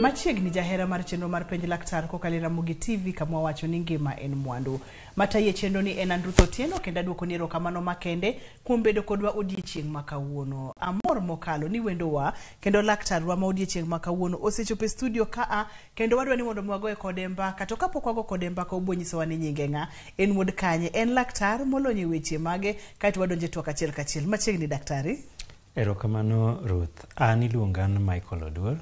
Machiegni jahera mar chenro mar Penj Laktar kokalo e Ramogi TV kama wawacho ni ngima en mwandu. Matayi e chenro ni en Andruth Otieno kendo aduoko ni erokamano makende kuom bedo kodwa odiechieng' ma kawuono. Amor mokalo ni wendowa kendo laktarwa ma odiechieng' ma kawuono osechopo e studio kaa kendo wadwa ni mondo mi wagoye kode mbaka to kapok wago kode mbaka obiro nyisowa ni nyinge ng'a, en wuod kanye, en laktar molony e weche mage kaeto wadonjo e twak achiel kachiel. Machiegni daktari. Erokamano Ruth. An iluonga ni Michael Oduor.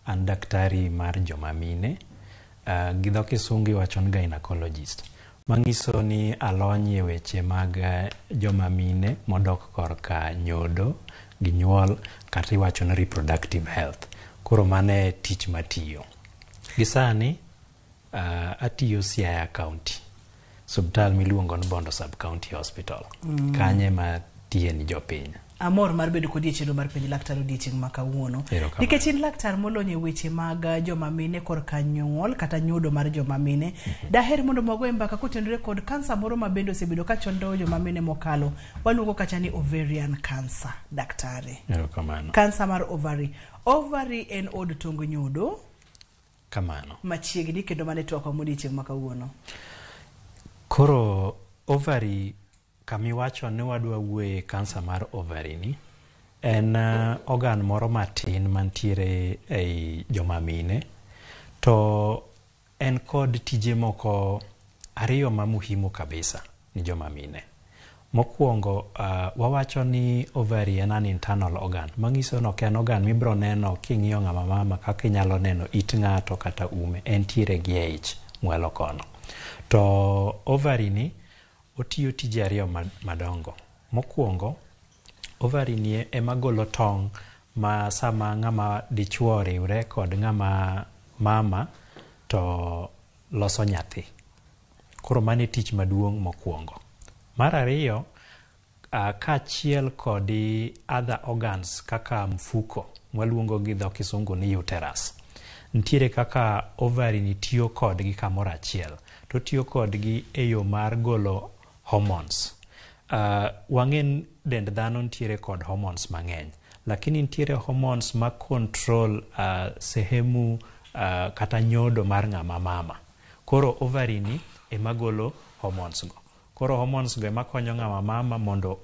An daktari mar joma mine. Gi dho kisungu iwacho ni gynecologist. Manyiso ni alony e weche mag joma mine modok korka nyodo gi nyuol kata iwacho ni reproductive health. Koro mano e tich matiyo. Gi sani atiyo Siaya County. Osiptal miluongo ni Bondo Sub County Hospital. Kanyo ema atiye ni jopiny. Amor mar bedo kodi e chenro mar Penj Laktar odiechieng' ma kawuono. Erokamano. Nikech in laktar molony e weche mag joma mine korka nyuol kata nyodo mar joma mine. Daher mondo wagoye mbaka kotenore kod kansa moro ma bende osebedo ka chando joma mine mokalo. Waluongo kacha ni ovarian cancer, daktari. Erokamano. Kansa mar ovary. Ovary en od tong nyodo Kamano. machiegni kendo mane twakwa modiechieng' ma kawuono. Koro ovary kamiwacho ni wadwa wuoye kansa mar ovary ni en organ moro matin mantiere ei joma mine to en kod tije moko ariyo ma muhimu kabisa ni joma mine. Mokwongo wawacho ni ovary en an internal organ manyiso ni ok en organ mibiro neno king'iyo ng'ama mama kaka inyalo neno it ng'ato kata ume entiere gi e ich mwalo kono. To ovary ni otiyo tije ariyo madongo. Mokwongo ovary ni ema golo tong' ma sama ng'ama dichuo oriwre kod ng'ama mama to loso nyathi. Koro mano e tich maduong' mokwongo. Mar ariyo, kaachiel kod other organs kaka mfuko mwaluongo gi dho kisungu ni uterus. Nitiere kaka ovary ni tiyo kodgi kamoro achiel. To otiyo kodgi e yo mar golo hormones. Wang'e ni dend dhano nitiere kod hormones mang'eny. Lakini nitiere hormones ma control sehemu kata nyodo mar ng'ama mama. Koro ovary ni ema golo hormones go. Koro hormones go ema konyo ng'ama mama mondo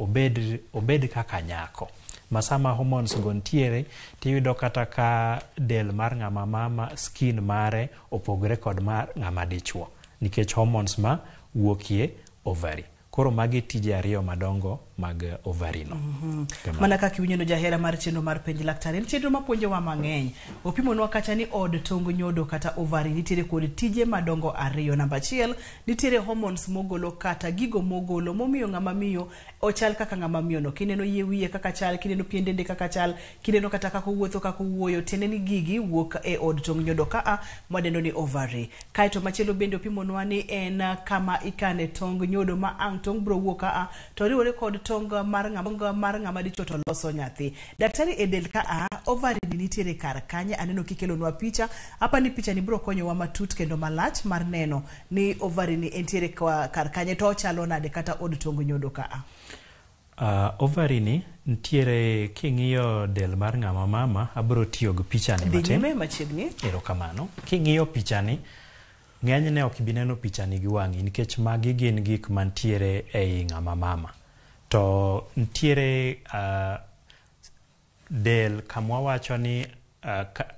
obed kaka nyako. Ma sama hormones go nitiere tiyudo kata ka del mar ng'ama mama skin mare opogore kod mar ng'ama dichuo nikech hormones ma wuokie ovary. Koro magi tije ariyo madongo mag ovary no. Mana kaka iwinjo jahera mar chenro mar Penj Laktar en chenro mapuonjowa mang'eny. Opimonwa kacha ni od tong nyodo kata ovary nitiere kod tije madongo ariyo. Namba achiel, nitiere hormones mogolo kata gigo mogolo momiyo ng'ama miyo ochal kaka ng'ama miyo no. Kineno yie wiye kaka chal, kineno pien dende kaka chal, kineno kata kaka owuotho kaka owuoyo, tiende ni gigi wuok e od tong nyodo kaa mwadendo ni ovary. Kaeto machielo bende opimonwa ni en kama ikane tong nyodo ma ang' tong bro wuok kaa to riwore kod tong mar ng'ama dichuo to loso nyathi. Daktari e del kaa ovary ni nitiere kar kanye? Aneno kikelonwa picha. Apa ni picha ni bro konyowa matut kendo malach mar neno ni ovary ni entiere kar kanye to ochalo nade kata od tong nyodo kaa. Ovary ni nitiere king'iyo del mar ng'ama mama abro tiyo gi picha ni Dhi matin. nyime machiegni. Erokamano. King'iyo picha ni ng'enyne ok ibi neno picha ni gi wang'i nikech magi gin gik mantiere ei ng'ama mama. To nitiere del kama wawacho ni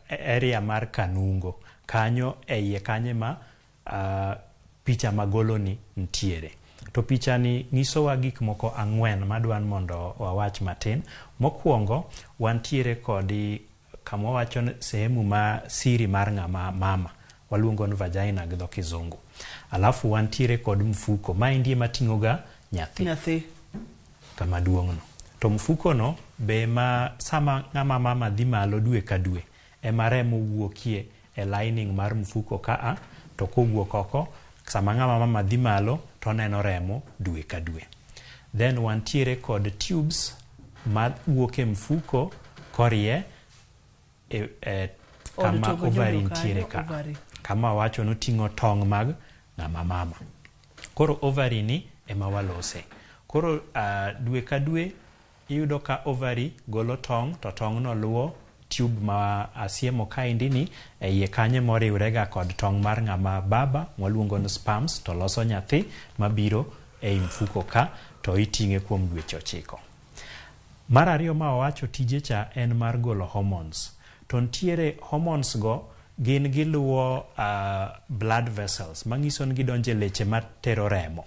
area mar kanungo kanyo e iye kanyo ema picha magolo ni nitiere. To picha ni nyisowa gik moko ang'wen madwa ni mondo wawach matin. Mokwongo wantiere kod kama wawacho ni sehemu ma siri mar ng'ama mama waluongo ni vagina gi dho kizungu. Alafu wantiere kod mfuko maendi ema ting'o ga nyathi. Nyathi. Kama duong' no. To mfuko no be ma sama ng'ama mama dhi malo dwe ka dwe ema remo wuokie e lining mar mfuko kaa to kowuok oko sama ng'ama mama dhi malo to oneno remo dwe ka dwe. Then wantiere kod tubes ma wuok e mfuko korie e Od kama tong ovary nyodo nitiere kanyo, ka. ovary. Kama wacho ni oting'o tong' mag ng'ama mama. Koro ovary ni ema walose. Koro dwe ka dwe iyudo ka ovary golo tong' to tong' no luwo tube ma asiemo kaendi ni e iye kanyo moriwrega kod tong' mar ng'ama baba mwaluongo ni sperms to loso nyathi mabiro ei mfuko ka to iting'e kuom dweche 9. Mar ariyo ma owacho tije cha en mar golo hormones. To ntiere hormones go gin giluwo blood vessels manyiso ni gidonjo e leche matero remo.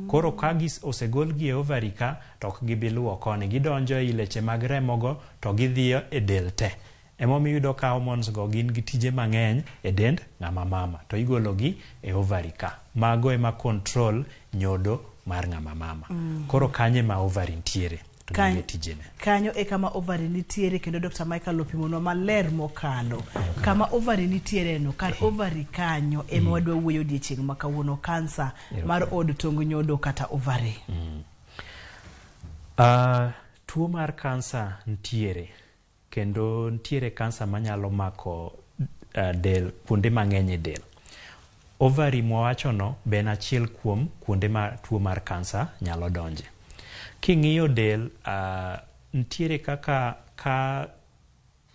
Koro ka osegolgi e ovary ka to ok gibi luwo koni, gidonjo ei leche mag remo go to gidhiyo e del te. Emomiyo iyudo ka hormones go gin gi tije mang'eny e dend ng'ama mama to igologi e ovary ka. Mago ema control nyodo mar ng'ama mama. Koro kanyo ema ovary ntiere. To mago e tijene. Kanyo e kama ovary nitiere kendo Dr. Michael opimonwa maler mokalo. Kama ovary nitiere no, kar ovary kanyo ema wadwa wuoyo odiechieng' ma kawuono, kansa mar od tong nyodo kata ovary. Tuo mar kansa ntiere kendo ntiere kansa manyalo mako del kuonde mang'eny e del. Ovary mwawachono be en achiel kuom kuonde ma tuo mar kansa nyalo donje. King'iyo del, ntiere kaka ka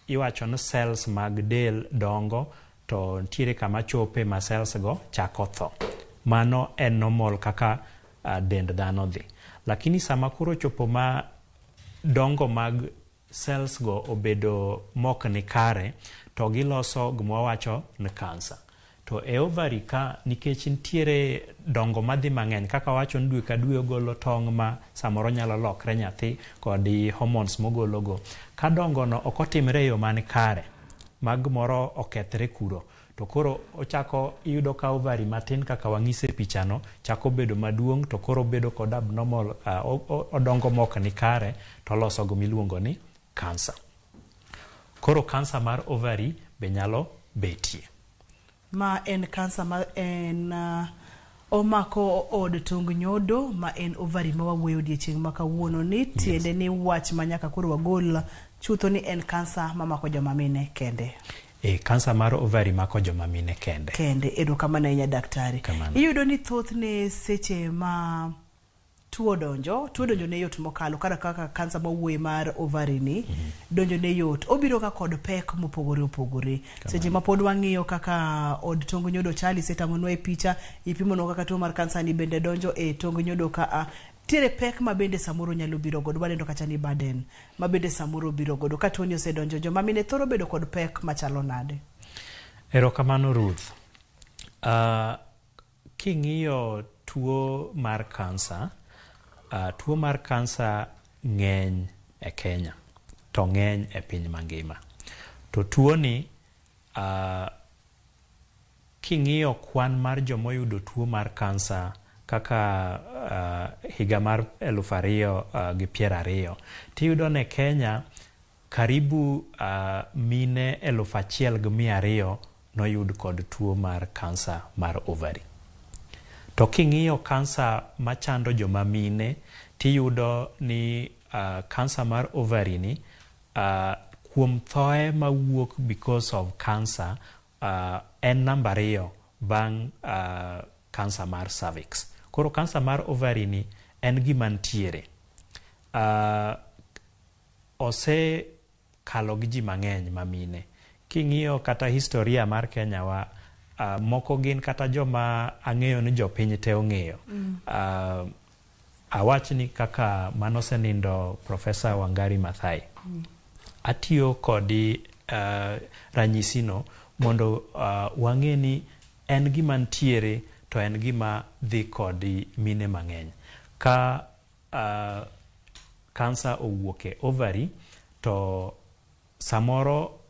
iwacho ni cells mag del dongo to ntiere kama chope ma cells go chako tho. Mano en normal kaka dend dhano dhi. Lakini sama koro chopo ma dongo mag cells go obedo mok ni kare to giloso gima wawacho ni kansa. To e ovary ka nikech ntiere dongo madhi mang'eny kaka wawacho ni dwe ka dwe ogolo tong' ma samoro nyalo lokre nyathi kod hormones mogologo. Ka dongo no ok otimre e yo man kare ma gimoro okethre kuro to koro ochako iyudo ka ovary matin kaka wang'ise e pichano chako bedo maduong' to koro obedo kod abnormal odongo mok ni kare to oloso gimiluongo ni kansa. Koro kansa mar ovary be nyalo betie. Ma en kansa ma en omako od tong nyodo ma en ovary ma wawuoyo odiechieng' ma kawuono ni tiende ni wach ma nyaka koro wagol chutho ni en kansa mamako joma mine kende. Kansa mar ovary mako joma mine kende. Kende, erokamano ahinya daktari. Kamano. Iyudo ni thothne seche ma tuo donjo ne yot mokalo kata kaka kansa mawuoye mar ovary ni donjo ne yot obiro ka kod pek mopogore opogore. Seche ma pod wang'iyo kaka od tong nyodo chal, isetang'onwa e picha, ipimonwa kaka tuo mar kansa ni bende donjo e tong nyodo ka tiere pek ma bende samoro nyalo biro godo, waneno kacha ni burden ma bende samoro biro godo ka tuoni osedonjo, joma mine thoro bedo kod pek machalo nade? Erokamano Ruth. King'iyo tuo mar kansa, tuo mar kansa ng'eny e Kenya to ng'eny e piny mangima. To tuo ni king'iyo kwan mar jomoyudo tuo mar kansa kaka higa mar 2020, tiyudo ne Kenya karibu mine 1,200 noyud kod tuo mar kansa mar ovary. To king'iyo kansa machando joma mine, tiyudo ni kansa mar ovary ni kuom thoe mawuok because of cancer en namba 2 bang' kansa mar cervix. Koro kansa mar ovary ni en gima ntiere. Osekalo gi ji mang'eny ma mine. King'iyo kata historia mar Kenya wa, moko gin kata joma ang'eyo ni jopiny te ong'eyo. Awach ni kaka manosenindo Professor Wangari Maathai. Atiyo kodi ranyisino mondo wang'e ni en gima ntiere to en gima dhi kod mine mang'eny. Ka kansa owuok e ovary to samoro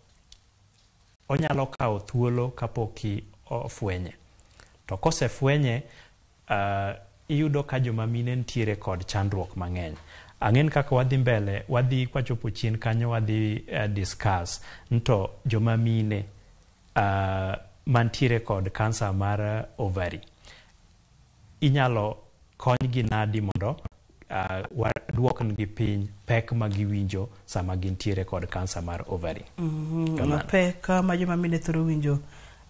onyalo kawo thuolo kapok ofwenye. To kosefwenye, iyudo ka joma mine ntiere kod chandruok mang'eny. Ang'en kaka wadhi mbele, wadhi kwachopo chien kanyo wadhi discuss nto joma mine mantiere kod kansa mar ovary inyalo konygi nadi mondo waduoknegi piny pek ma giwinjo sama gintiere kod kansa mar ovary. Pek ma joma mine thoro winjo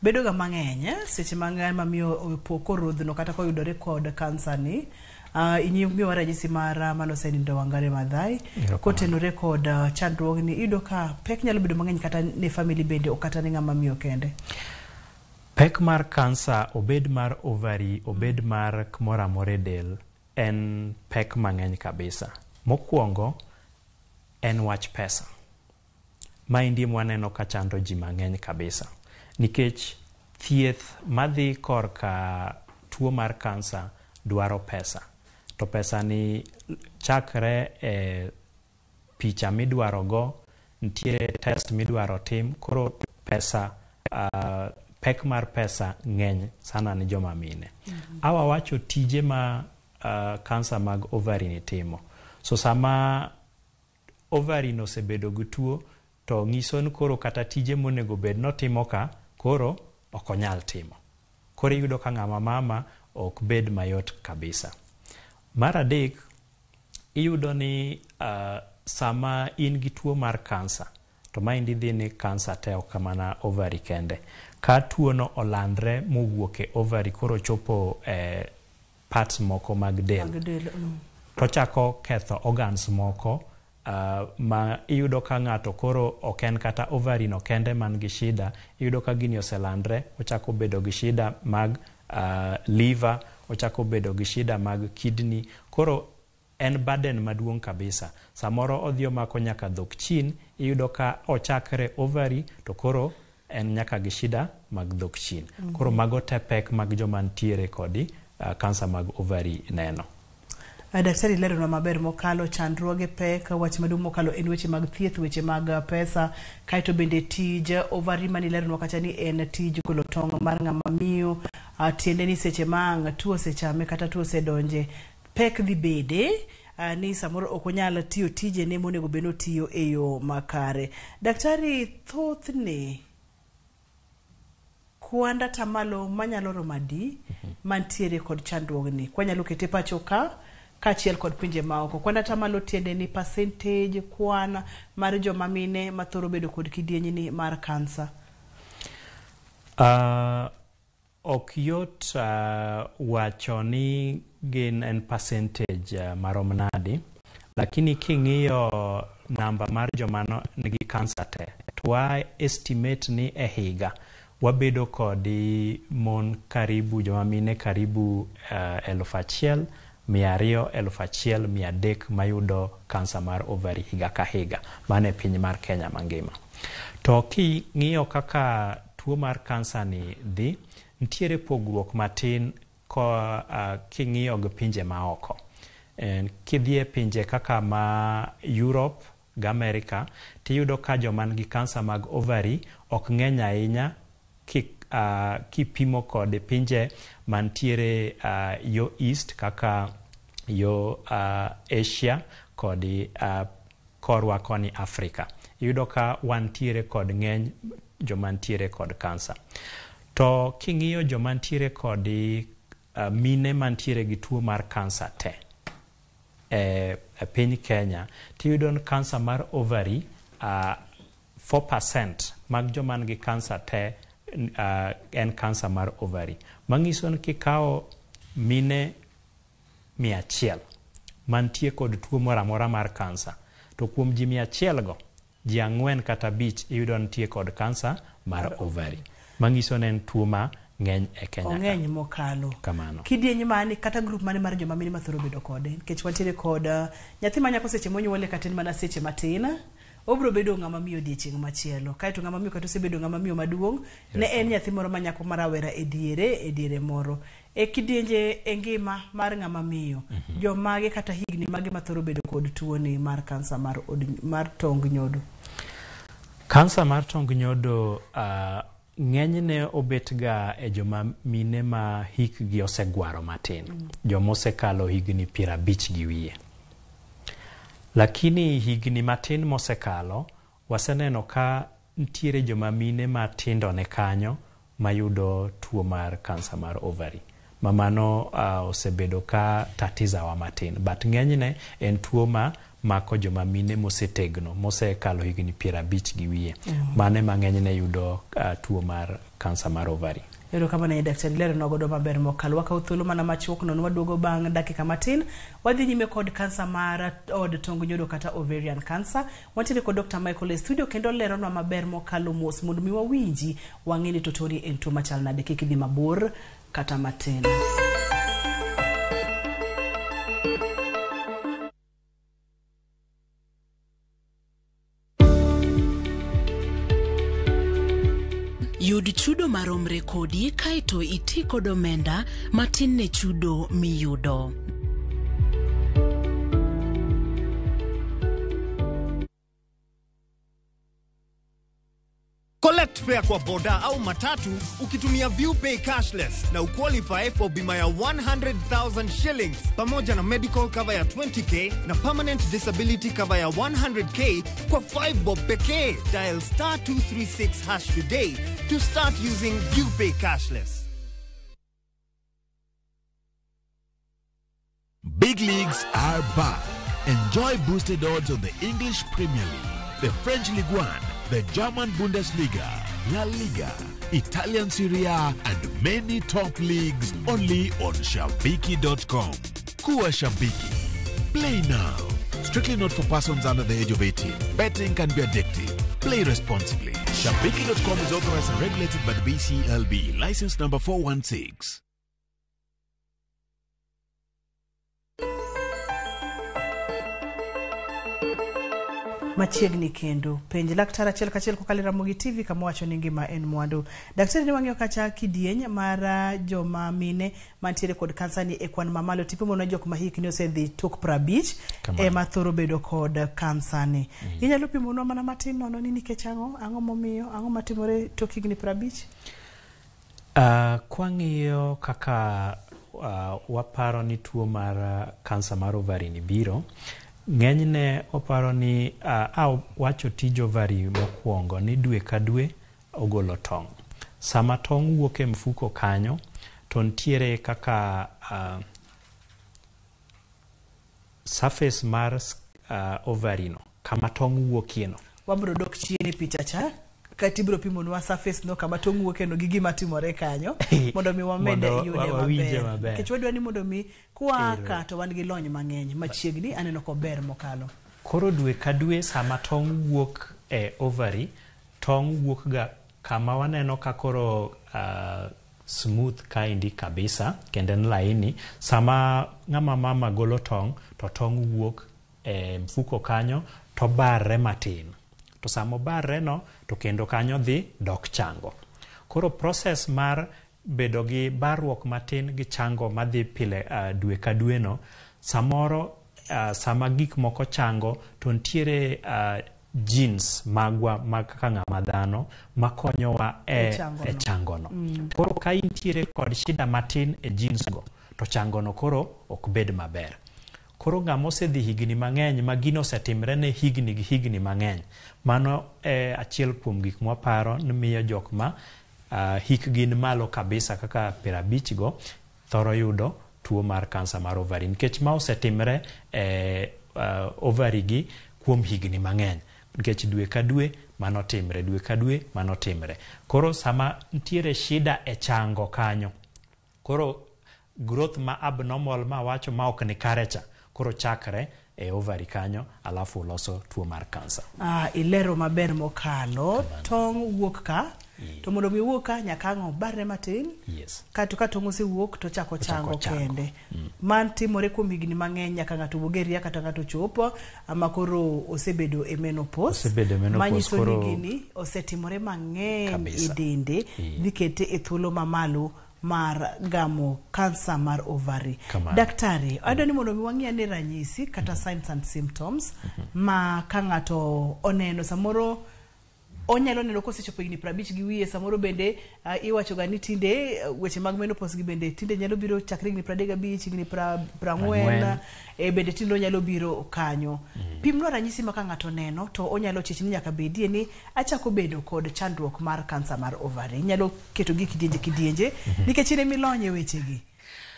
bedo ga mang'eny seche mang'eny mamiyo opo korodhno kata koyudore kod kansa ni Imiyowa ranyisi mar manosenindo Wangari Maathai Erokamano. Kotenore kod chandruogni, iyudo ka pek nyalo bedo mang'eny kata ne family bende, ok kata ne ng'ama miyo kende. Pek mar kansa, obed mar ovary, obed mar kumoro amora e del, en pek mang'eny kabisa. Mokwongo en wach pesa. Maendi mwaneno ka chando ji mang'eny kabisa. Nikech thieth madhi korka tuo mar kansa dwaro pesa. To pesa ni chakre e picha midwaro go, nitie test midwaro tim, koro pesa, pek mar pesa ng'eny sana ni joma mine. Awa wacho tije ma kansa mag ovary ni timo. So sama ovary no osebedo gi tuo, to ng'iso ni koro kata tije monego bed notimo ka, koro ok onyal timo. Koro iyudo ka ng'ama mama ok bed mayot kabisa. Mar adek, iyudo ni sama in gi tuo mar kansa, to maendi dhi ni kansa te, ok mana ovary kende. Ka tuo no olandre mowuok e ovary, koro chopo e parts moko mag del, Mag del. Tochako ketho organs moko, ma iyudo ka ng'ato koro ok en kata ovary no kende man gi shida. Iyudo ka gini oselandre, ochako bedo gi shida mag liver, ochako bedo gi shida mag kidney. Koro en burden maduong' kabisa. Samoro odhi omako nyaka dhok chin. Iyudo ka ochakre ovary to koro en nyaka gi shida mag dhok chin. Koro mago te pek mag joma ntiere kodi kansa mag ovary neno. Daktari leronwa maber mokalo chandruoge, pek, wach maduong' mokalo en weche mag thieth, weche mag pesa, kaeto bende tij ovary mani leronwa kacha ni en tij golo tong' mar ng'ama miyo, tiende ni seche ma ang' tuo osechame kata tuo osedonje, pek dhi bede ni samoro ok onyal tiyo tijene monego bed ni otiyo e yo makare. Daktari, thothne kwand atamalo manyalo romo adi mantiere kod chandruogni kwanyalo kete pacho ka kaachiel kod pinje maoko? Kwand atamalo tiende ni percentage, kwan mar joma mine mathoro bedo kod kidienyni mar kansa. Ok yot wacho ni gin en percentage marom nadi, lakini king'iyo namba mar joma nigi kansa te, to wa estimate ni e higa wabedo kod mon karibu, joma mine karibu 1200, 1300 mayudo kansa mar ovary higa ka higa, mano e piny mar Kenya mangima. To king'iyo kaka tuo mar kansa ni dhi, nitiere pogruok matin ko king'iyo gi pinje maoko. Kidhi e pinje kaka ma Europe gi America, tiyudo ka joma nigi kansa mag ovary ok ng'eny ahinya kipimo kod pinje mantiere yo East kaka yo Asia kod korwa koni Africa. Iyudo ka wantiere kod ng'eny joma ntiere kod kansa. To king'iyo joma ntiere kod mine mantiere gi tuo mar kansa te e piny Kenya, tiyudo ni kansa mar ovary, 4% mag joma nigi kansa te en kansa mar ovary. Manyiso ni kikawo mine 100 mantie kod tuo moro amora mar kansa, to kuom ji 100 go, ji 4 kata 5 iyudo nitie kod kansa mar ovary. Manyiso ni en tuo ma ng'eny e Kenya ka. Ong'eny mokalo. Kamano. Kidieny mane kata group mane mar joma mine mathoro bedo kode? Nikech wantiere kod nyathi ma nyako, seche monyuole kata en mana seche matin, obiro bedo ng'ama miyo odiechieng' machielo. Kaeto ng'ama miyo kata osebedo ng'ama miyo maduong', ne en nyathi moro ma nyako marawera e diere moro. E kidienje e ngima mar ng'ama miyo, jomage kata higni mage mathoro bedo kod tuoni mar kansa mar, od, mar tong nyodo? Kansa mar tong nyodo ng'enyne obet ga e joma mine ma hikgi osegwaro matin, joma osekalo higni 50 gi wiye. Lakini higni matin mosekalo, waseneno ka nitiere joma mine matindo ne kanyo mayudo tuo mar kansa mar ovary. Ma mano osebedo ka tatizawa matin. But ng'enyne en tuo ma mako joma mine mosetegno, mosekalo higni 50 gi wiye. Mano ema ng'enyne yudo tuo mar kansa mar ovary. Erokamano ahinya daktari, leronwa godo maber mokalo. Wakawo thuolo mana machuok nono, waduogo bang' dakika matin. Wadhi nyime kod kansa mar od tong nyodo kata ovarian cancer. Wantiere kod Dr. Michael e studio kendo leronwa maber mokalo mos mondo mi wawinji wang'e ni to tuoni en tuo machal nade. Kik idhi mabor kata matin. Yud chudo maromre kodi kaeto iti kod omenda matin ne chudo miyudo. Collect fare kwa boda au matatu ukitumia ViewPay cashless na uqualify for bima ya 100,000 shillings pamoja na medical cover ya 20K na permanent disability cover ya 100K kwa 5 bob pekee. Dial star 236 hash today to start using ViewPay cashless. Big leagues are back. Enjoy boosted odds on the English Premier League, the French Ligue 1, the German Bundesliga, La Liga, Italian Serie A, and many top leagues only on Shabiki.com. Kuwa Shabiki. Play now. Strictly not for persons under the age of 18. Betting can be addictive. Play responsibly. Shabiki.com is authorized and regulated by the BCLB. License number 416. Machiegni kendo penj laktar achiel kachiel kokalo e Ramogi TV kama wacho ni ngima en mwandu. Daktari ne wang'iyo kacha kidieny mar joma mine mantiere kod kansa ni e kwan mamalo tipimo ne jok ma hikni osedhi tok 50 ema thoro bedo kod kansa ni. Inyalo pimonwa mana matin nono ni nikech ang'o, ang'o momiyo, ang'o matimore tok higni 50? Kwang'iyo kaka waparo ni tuo mar kansa mar ovary ni biro, ng'enyne waparo ni wacho tij ovary mokwongo ni dwe ka dwe ogolo tong'. Sama tong' wuok e mfuko kanyo, to nitiere kaka surface mar ovary no, kama tong' wuokie no. Wabro dok chien e picha cha, kata ibro pimonwa surface no kama tong' wuokie no gi gima timore kanyo, mondo mi wamed yude maber. Nikech wadwa ni mondo mi kwaka to wan gi lony mang'eny machiegni aneno kober mokalo. Koro dwe ka dwe sama tong' wuok e ovary, tong' wuok ga kama waneno ka koro smooth kaendi kabisa, kendo en laini. Sama ng'ama mama golo tong', to tong' wuok e mfuko kanyo to barre matin. To sama obarre no, to kendo kanyo dhi dok chango. Koro process mar bedo gi barruok matin gi chango madhi pile dwe ka dwe no, samoro sama gik moko chango to nitiere genes magwa mag kaka ng'ama dhano makonyowa e chango no. Koro ka intiere kod shida matin e genes go, to chango no koro ok bed maber. Koro ng'ama osedhi higni mang'eny ma gino osetimre ne higni gi higni mang'eny, mano e achiel kuom gik mwaparo ni miyo jok ma hikgi ni malo kabisa kaka 50 go thoro yudo tuo mar kansa mar ovary, nikech ma osetimre e ovary gi kuom higni mang'eny, nikech dwe ka dwe mano timre, dwe ka dwe mano timre. Koro sama nitiere shida e chango kanyo, koro growth ma abnormal ma wacho ma ok ni kare cha, koro chakre e ovary kanyo, alafu loso tuo mar kansa. Ilero maber mokalo. Tong' wuok ka, to mondo mi wuok ka nyaka ang' obarre matin. Yes. Kato ka tong' osewuok to chako chango kende. Man timore kuom higni mang'eny nyaka ng'ato wuog e ria kata ng'ato chopo ama koro osebedo e menopause. Osebedo e menopause, manyiso ni gini osetimore mang'eny e dende, dhi kete e thuolo mamalo mar gamo kansa mar ovary. Daktari, adwa ni mondo mi wang'i ane ranyisi kata signs and symptoms ma ka ng'ato oneno samoro onyalo neno kosechopo higni 50 gi wiye, samoro bende iwacho ga ni tinde weche mag menopause gi bende tinde nyalo biro chakre higni 35, higni 40, bende tinde onyalo biro kanyo. Pimnwa ranyisi ma ka ng'ato neno to onyalo chich ni nyaka bedie ni achako bedo kod chandruok mar kansa mar ovary. Inyalo keto gi kidienje kidienje nikech in emilony e wechegi.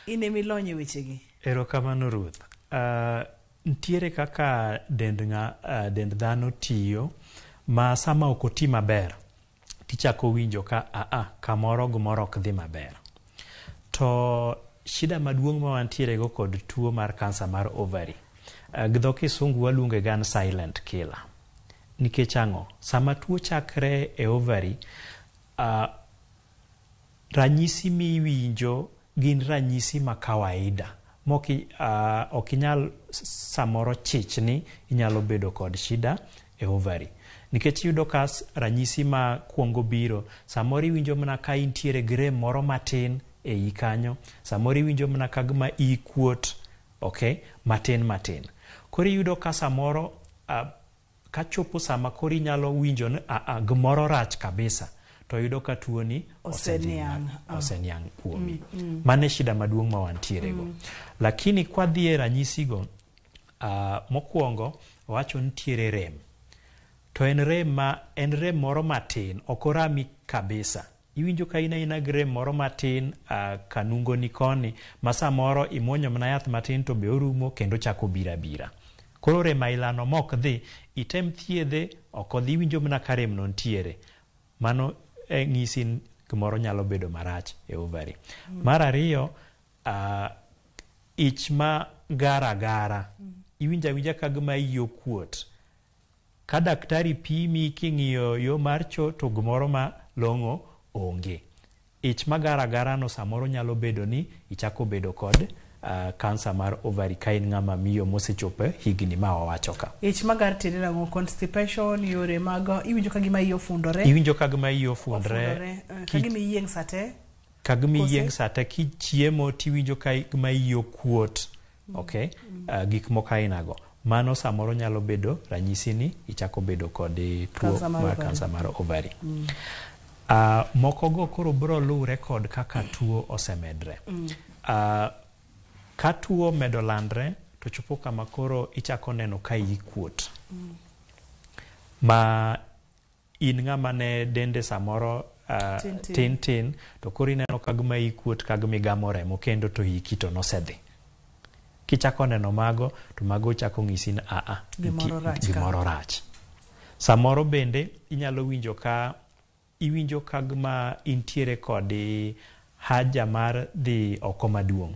In emilony e wechegi. Erokamano Ruth. Nitiere kaka dend dhano tiyo ma sama ok oti maber, Tichako winjo ka aa kamoro gimoro ok dhi maber. To shida maduong' ma wantiere go kod tuo mar kansa mar ovary, gi dho kisungu waluonge ga ni silent killer. Nikech ang'o? Sama tuo chakre e ovary, ranyisi miwinjo gin ranyisi ma kawaida. Mok ok inyal samoro chich ni inyalo bedo kod shida e ovary. Nikech iyudo ka ranyisi ma kuongo biro, samoro iwinjo mana ka intiere gi rem moro matin e iyi kanyo, samoro iwinjo mana ka gima iyi kuot, okay, matin matin. Koro iyudo ka samoro kachopo sama koro inyalo winjo ni aa gimoro rach kabisa, to yudo ka tuoni Oseniang'. Oseniang' kuomi. Mano e shida maduong' ma wantiere go. Lakini kwadhi e ranyisigo, mokwongo wacho nitiere rem. To en rem ma en rem moro matin, ok orami kabisa. Iwinjo ka in aina gi rem moro matin kanungoni koni, ma samoro imuonyo mana yath matin to be orumo kendo chako biro abira. Koro rem ailano mok dhi, item thiedhe, ok odhi, iwinjo mana ka rem no nitiere. Mano ng'isi ni gimoro nyalo bedo marach e ovary. Mar ariyo, ich ma gara gara. Iwinjo awinja ka gima iyi okuot. Ka daktari pimi king'iyo yo mar cho to gimoro ma long'o onge. Ich ma gara gara no samoro nyalo bedo ni ichako bedo kod kansa mar ovary ka in ng'ama miyo mosechopo higni ma wawacho ka. Ich magar tiende nang'o? Constipation, yore mag iwinjo ka gima iyi ofundore. Iwinjo ka gima iyi ofundore. Ofundore, ka gima iyieng' sate. Ka gima Kose? iyieng' sate kichiemo tiwinjo ka gima iyi okuot. Okay? Gik moko aina go. Mano samoro nyalo bedo ranyisi ni ichako bedo kod tuo Kansa mar mar ovary. kansa mar ovary. Moko go koro biro luwre kod kaka tuo osemedre. Ka tuo omedo landre to chopo kama koro ichako neno ka iyi kuot. Ma in ng'ama ne dende samoro Tin tin. tin tin to koro ineno ka gima iyi kuot ka gima igamo remo kendo to iki to nosedhi. Kichako neno mago to mago chako ng'isi ni aa Gimoro rach ka. gimoro rach. Samoro bende inyalo winjo ka iwinjo ka gima intiere kod haja mar dhi oko maduong'.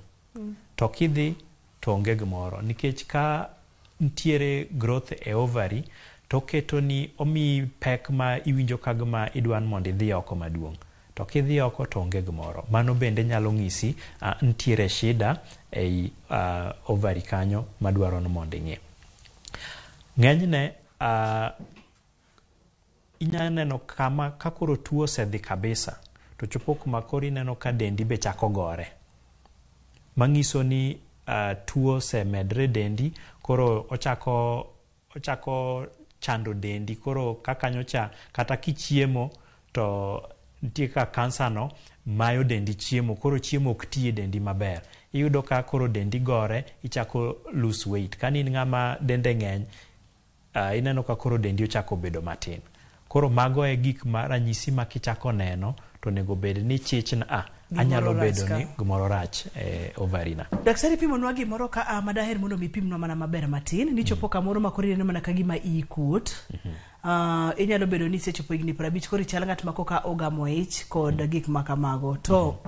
To kidhi to onge gimoro nikech ka nitiere growth e ovary to oketo ni omiyi pek ma iwinjo ka gima idwa ni mondo idhi oko maduong'. To kidhi oko to onge gimoro. Mano bende nyalo ng'isi nitiere shida ei ovary kanyo madwaro ni mondo ing'i. Ng'enyne inyalo neno kama ka koro tuo osedhi kabisa to chopo kuma koro ineno ka dendi be chako gore. Mang'iso ni tuo osemedre dendi koro ochako chando dendi koro ka kanyo cha kata kichiemo to nitie kaka kansa no mayo dendi chiemo koro chiemo ok ti e dendi maber. Iyudo ka koro dendi gore ichako lose weight. Ka in ng'ama dende ng'eny ineno ka koro dendi ochako bedo matin. Koro mago e gik ma ranyisi ma kichako neno to onego bed ni chich ni anyalo Gimoro rach bedo ka. ni gimoro rach e ovary na. Daktari pimonwa gimoro ka a madaher mondo mi ipimnwa mana maber matin ni chopo kamoro ma koro ineno mana ka gima iyi kuot. Inyalo bedo ni isechopo higni 50 koro ichal ng'at ma koka ogamo ich kod gik ma kamago. To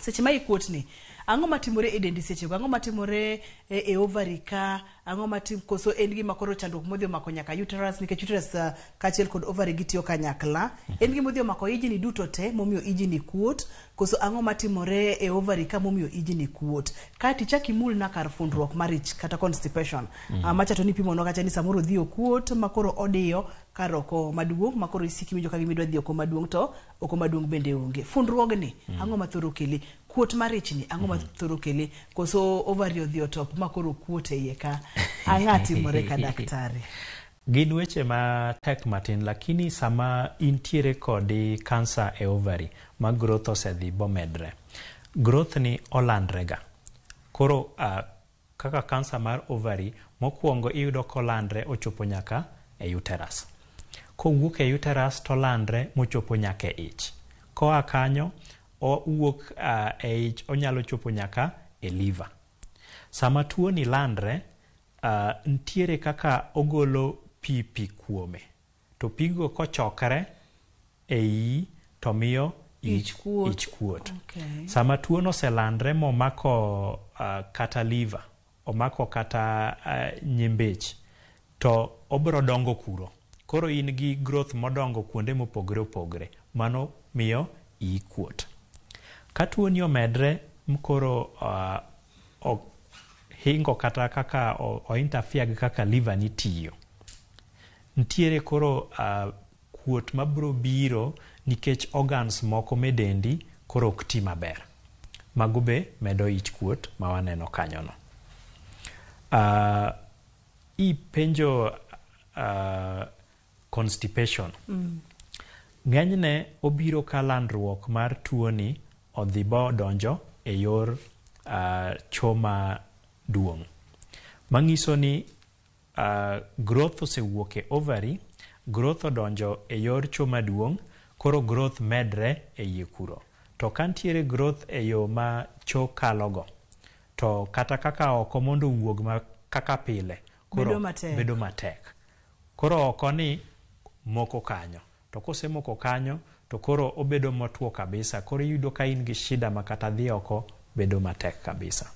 seche ma ikuot ni ang'o matimore e dendi sechego? Ang'o matimore e ovary ka? Ang'o matim koso en gima koro chandruok modhi omako nyaka uterus nikech uterus kaachiel kod ovary gitiyo kanyakla. En gima odhi omako ijni duto te momiyo ijni kuot koso ang'o matimore e ovary ka momiyo ijni kuot? Kaeto ichak imulna kar fundruok mar ich kata constipation. Macha to nipimonwa kacha ni samoro odhi okuot ma koro odiyo kar oko maduong' ma koro isiko iwinjo ka gima idwa dhi oko maduong' to oko maduong' bende onge. Fundruogni ang'o mathoro kele? Kuot mar ichni ang'o mathoro kele? Koso ovary odhi otop ma koro kuot e iye ka? Ang'a timore ka daktari? Gin weche matek matin lakini sama intiere kod kansa e ovary ma growth osedhi bomedre. Growth ni olandre ga. Koro kaka kansa mar ovary mokwongo iyudo kolandre ochopo nyaka e uterus. Kowuok e uterus tolandre mochopo nyaka e ich. Koa kanyo owuok e ich onyalo chopo nyaka e liver. Sama tuo ni landre, nitiere kaka ogolo pi pi kuome. To pigo kochokre e iyi to miyo Ich kuot. Ich kuot. Okay. Sama tuono oselandre momako kata liver, omako kata nyembech, to obiro dongo kuro. Koro in gi growth modongo kuonde mopogore opogore. Mano miyo iyi kuot. Ka tuoni omedre mkoro hingo kata kaka o interfere gi kaka liver ni tiyo. Nitiere koro kuot mabiro biro nikech organs moko medendi koro ok ti maber. Mago be medo ich kuot ma waneno kanyono. Ipenjo constipation. Ng'enyne obiro ka landruok mar tuoni odhi bodonjo e yor choo maduong'. Manyiso ni growth osewuok e ovary, growth odonjo e yor choo maduong', koro growth medre e iye kuro. To ka nitiere growth e yo ma choo kalogo, to kata kaka oko mondo owuog ma kaka pile, koro Bedo matek. Bedo matek. Koro oko ni moko kanyo. To kosemoko kanyo, to koro obedo motuo kabisa. Koro iyudo ka in gi shida ma kata dhi oko bedo matek kabisa.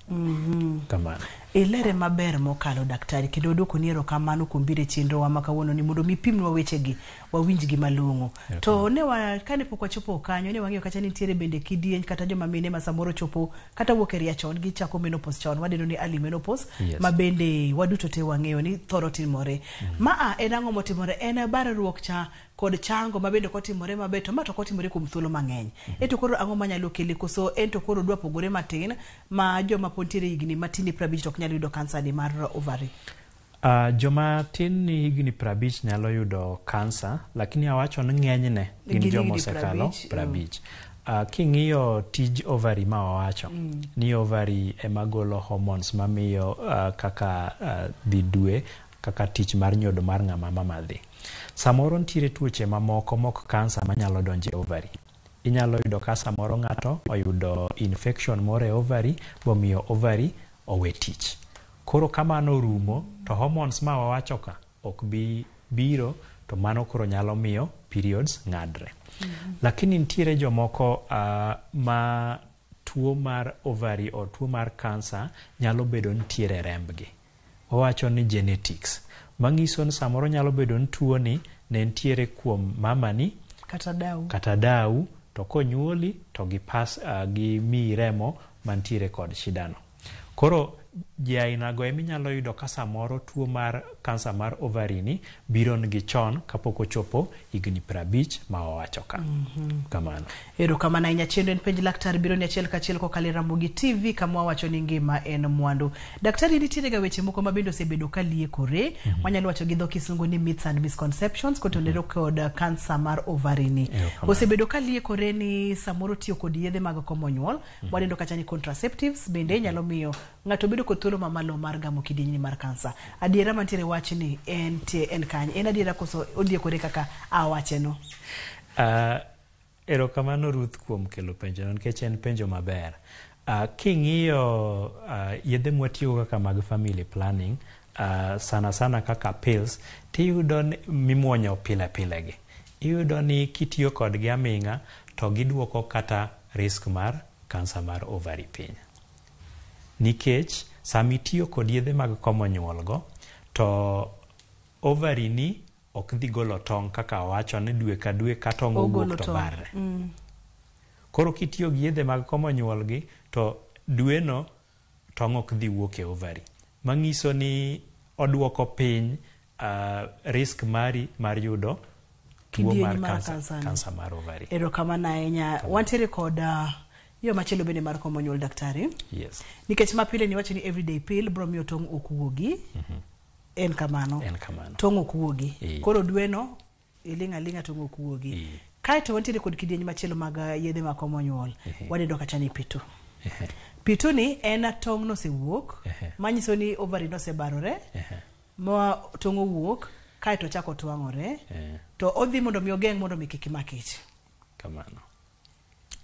Kamano. Ilere maber mokalo, daktari, kendo waduokoni erokamano kuom biro e chenrowa ma kawuono ni mondo mi pimnwa wechegi wawinjgi malong'o. To ne wa kane pok wachopo kanyo, ne wang'eyo kacha ni nitiere bende kidieny kata joma mine ma samoro chopo kata wuok e ria chon, gichako menopause chon, wadendo ni early menopause. Ma bende waduto te wang'eyo ni thoro timore. Ma en ang'o motimore? En barruok cha kod chango ma bende ok otimore maber, to ma to ok otimore kuom thuolo mang'eny. Ento koro ang'o manyalo kele? Koso en to koro dwa pogore matin ma joma pod nitiere higni matin ni 50 to ok nyal yudo kansa ni mar ovary? Joma tin ni higni 50 nyalo yudo kansa, lakini awacho ni ng'enyne gin Gin joma higni osekalo 50. 50. King'iyo tij ovary ma wawacho ni ovary ema golo hormones mamiyo kaka dhi dwe, kaka tich mar nyodo mar ng'ama mama dhi. Samoro nitiere tuoche mamoko mok kansa manyalo donjo e ovary. Inyalo yudo ka samoro ng'ato oyudo infection moro e ovary bomiyo ovary owe tich. Koro ka mano orumo, to hormones ma wawacho ka ok bi biro, to mano koro nyalo miyo periods ng'adre. Lakini nitiere jomoko ma tuo mar ovary or tuo mar kansa nyalo bedo nitiere e rembgi. Wawacho ni genetics. Manyiso ni samoro nyalo bedo ni tuo ni ne nitiere kuom mamani kata dau, kata dau, to konyuoli to gipas gimiyi remo mantiere kod shida no. Koro ji ainago eminyalo yudo ka samoro tuo mar kansa mar ovary ni biro nigi chon kapok ochopo higni 50 ma wawacho ka. Kamano. Erokamano ahinya. Chenro en Penj Laktar, biro ni achiel kachiel kokalo e Ramogi TV, kama wawacho ni ngima en mwandu. Daktari, nitiere ga weche moko ma bende osebedo ka liekore. Wanyalo wacho gi dho Kisungu ni myths and misconceptions kotenore kod kansa mar ovary ni. Erokamano. Osebedo ka liekore ni samoro tiyo kod yedhe mag komo nyuol, wadendo kacha ni contraceptives, bende nyalo miyo ng'ato bedo kod thuolo mamalo mar gamo kidieny ni mar kansa. Adiera mantiere wachni en tie en kanye? En adiera koso oliekore kaka awache no? Erokamano Ruth kuom kelo penjono nikech en penjo maber. King'iyo yedhe mwatiyogo kaka mag family planning, sana sana kaka pills, tiyudo ni mimuonyo pile pile gi. Iyudo ni kitiyo kodgi aming'a to giduoko kata risk mar kansa mar ovary piny. Nikech sama itiyo kod yedhe mag komo nyuol go, to ovary ni ok dhi golo tong' kaka awacho ni dwe ka dwe ka tong' Ogolo owuok to tong'. barre. Koro kitiyo gi yedhe mag komo nyuol gi, to dweno tong' ok dhi wuok e ovary. Manyiso ni oduoko piny risk mari mar yudo tuo Kidieny mar mar kansa, kansa ni. Kansa mar ovary. Erokamano ahinya. Wantiere kod yo machielo bende mar komo nyuol, daktari. Yes. Nikech mapile ni wacho ni everyday pill bro miyo tong' ok wuogi. En kamano. En kamano. Tong' ok wuogi. Koro dweno iling' aling'a, tong' ok wuogi. Kaeto wantiere kod kidieny machielo mag yedhe mag komo nyuol. Wadendo kacha ni P2. P2 ni en tong' nosewuok, manyiso ni ovary nosebarore, ma tong' owuok, kaeto ochako twang'ore. To odhi mondo mi ogeng' mondo mi kik imak ich. Kamano.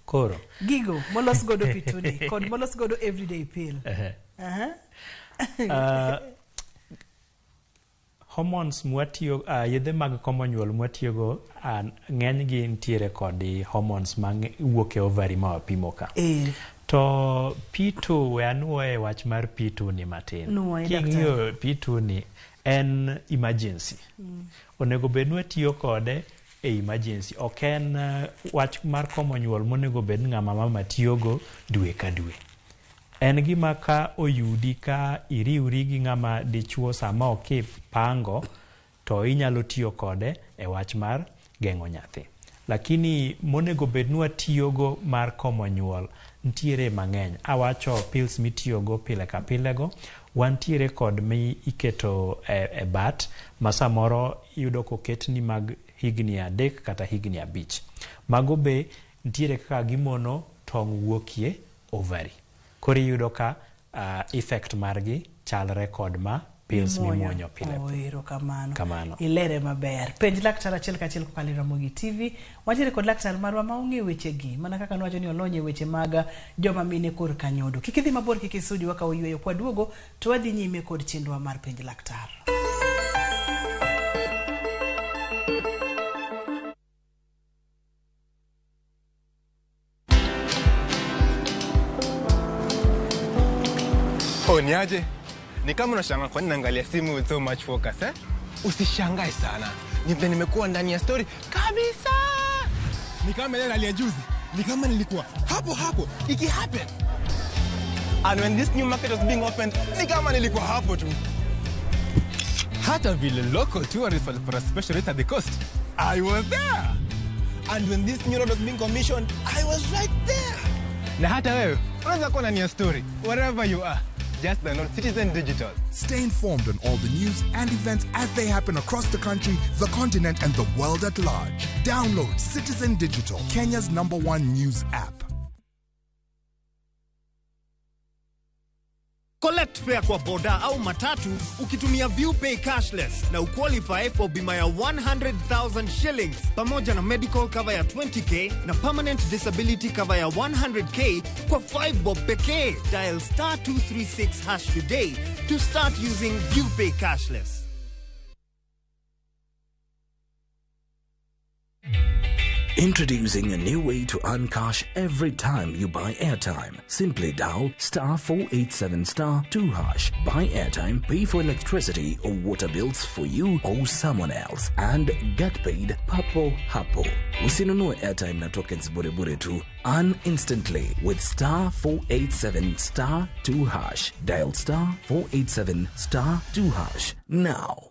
Koro Gigo molos godo P2 ni kod molos godo everyday pill. Hormones Hormones mwatiyo, yedhe mag komo nyuol mwatiyogo, ng'enygi nitiere kod hormones ma wuok e ovary ma wapimo ka. To P2, we anuoye wach mar P2 ni matin. Nuoye, daktari. King'iyo P2 ni en emergency. Onego bed ni watiyo kode e emergency. Ok en wach mar komo nyuol monego bed ni ng'ama mama tiyogo dwe ka dwe. En gima ka oyudi ka iriwri gi ng'ama dichuo sama ok ipango, to inyalo tiyo kode e wach mar geng'o nyathi. Lakini monego bed ni watiyogo mar komo nyuol nitiere mang'eny. Awacho pills mitiyogo pile ka pile go, wantiere kod mi iketo e bat ma samoro iyudo koketni mag higni 3 kata higni 5. Mago be nitiere kaka gimono tong' wuokie ovary. Koro iyudo ka effect margi chalre kod ma pills mimuonyo pile pile. Erokamano. Kamano. Ilere maber. Penj laktar achiel kachiel kokalo e Ramogi TV. Wantiere kod laktar marwa ma ong'e wechegi mana kaka nwacho ni olony e weche mag joma mine korka nyodo. Kik idhi mabor, kik isudi wakawo yweyo kwaduogo to wadhi nyime kod chenrowa mar penj laktar. Oh, niaje? Ni kama unashangaa kwa nini naangalia simu with so much focus, eh? Usishangae sana. Ni vile nimekuwa ndani ya story kabisa. Ni kama ile ya juzi. Ni kama nilikuwa hapo hapo iki happen. And when this new market was being opened, ni kama nilikuwa hapo tu. Hata vile local tourists walipata special rate at the coast, I was there. And when this new road was being commissioned, I was right there. Na hata wewe unaweza kuwa ndani ya story wherever you are. Just download Citizen Digital. Stay informed on all the news and events as they happen across the country, the continent, and the world at large. Download Citizen Digital, Kenya's #1 news app. Collect fare kwa boda au matatu ukitumia ViewPay cashless na uqualify for bima ya 100,000 shillings pamoja na medical cover ya 20k na permanent disability cover ya 100k kwa 5 bob pekee. Dial star 236 hash today to start using ViewPay cashless. Introducing a new way to earn cash every time you buy airtime. Simply dial star 487 star 2 hash. Buy airtime, pay for electricity or water bills for you or someone else, and get paid papo hapo. Usinunue airtime na tokens bure bure tu. Earn instantly with star 487 star 2 hash. Dial star 487 star 2 hash now.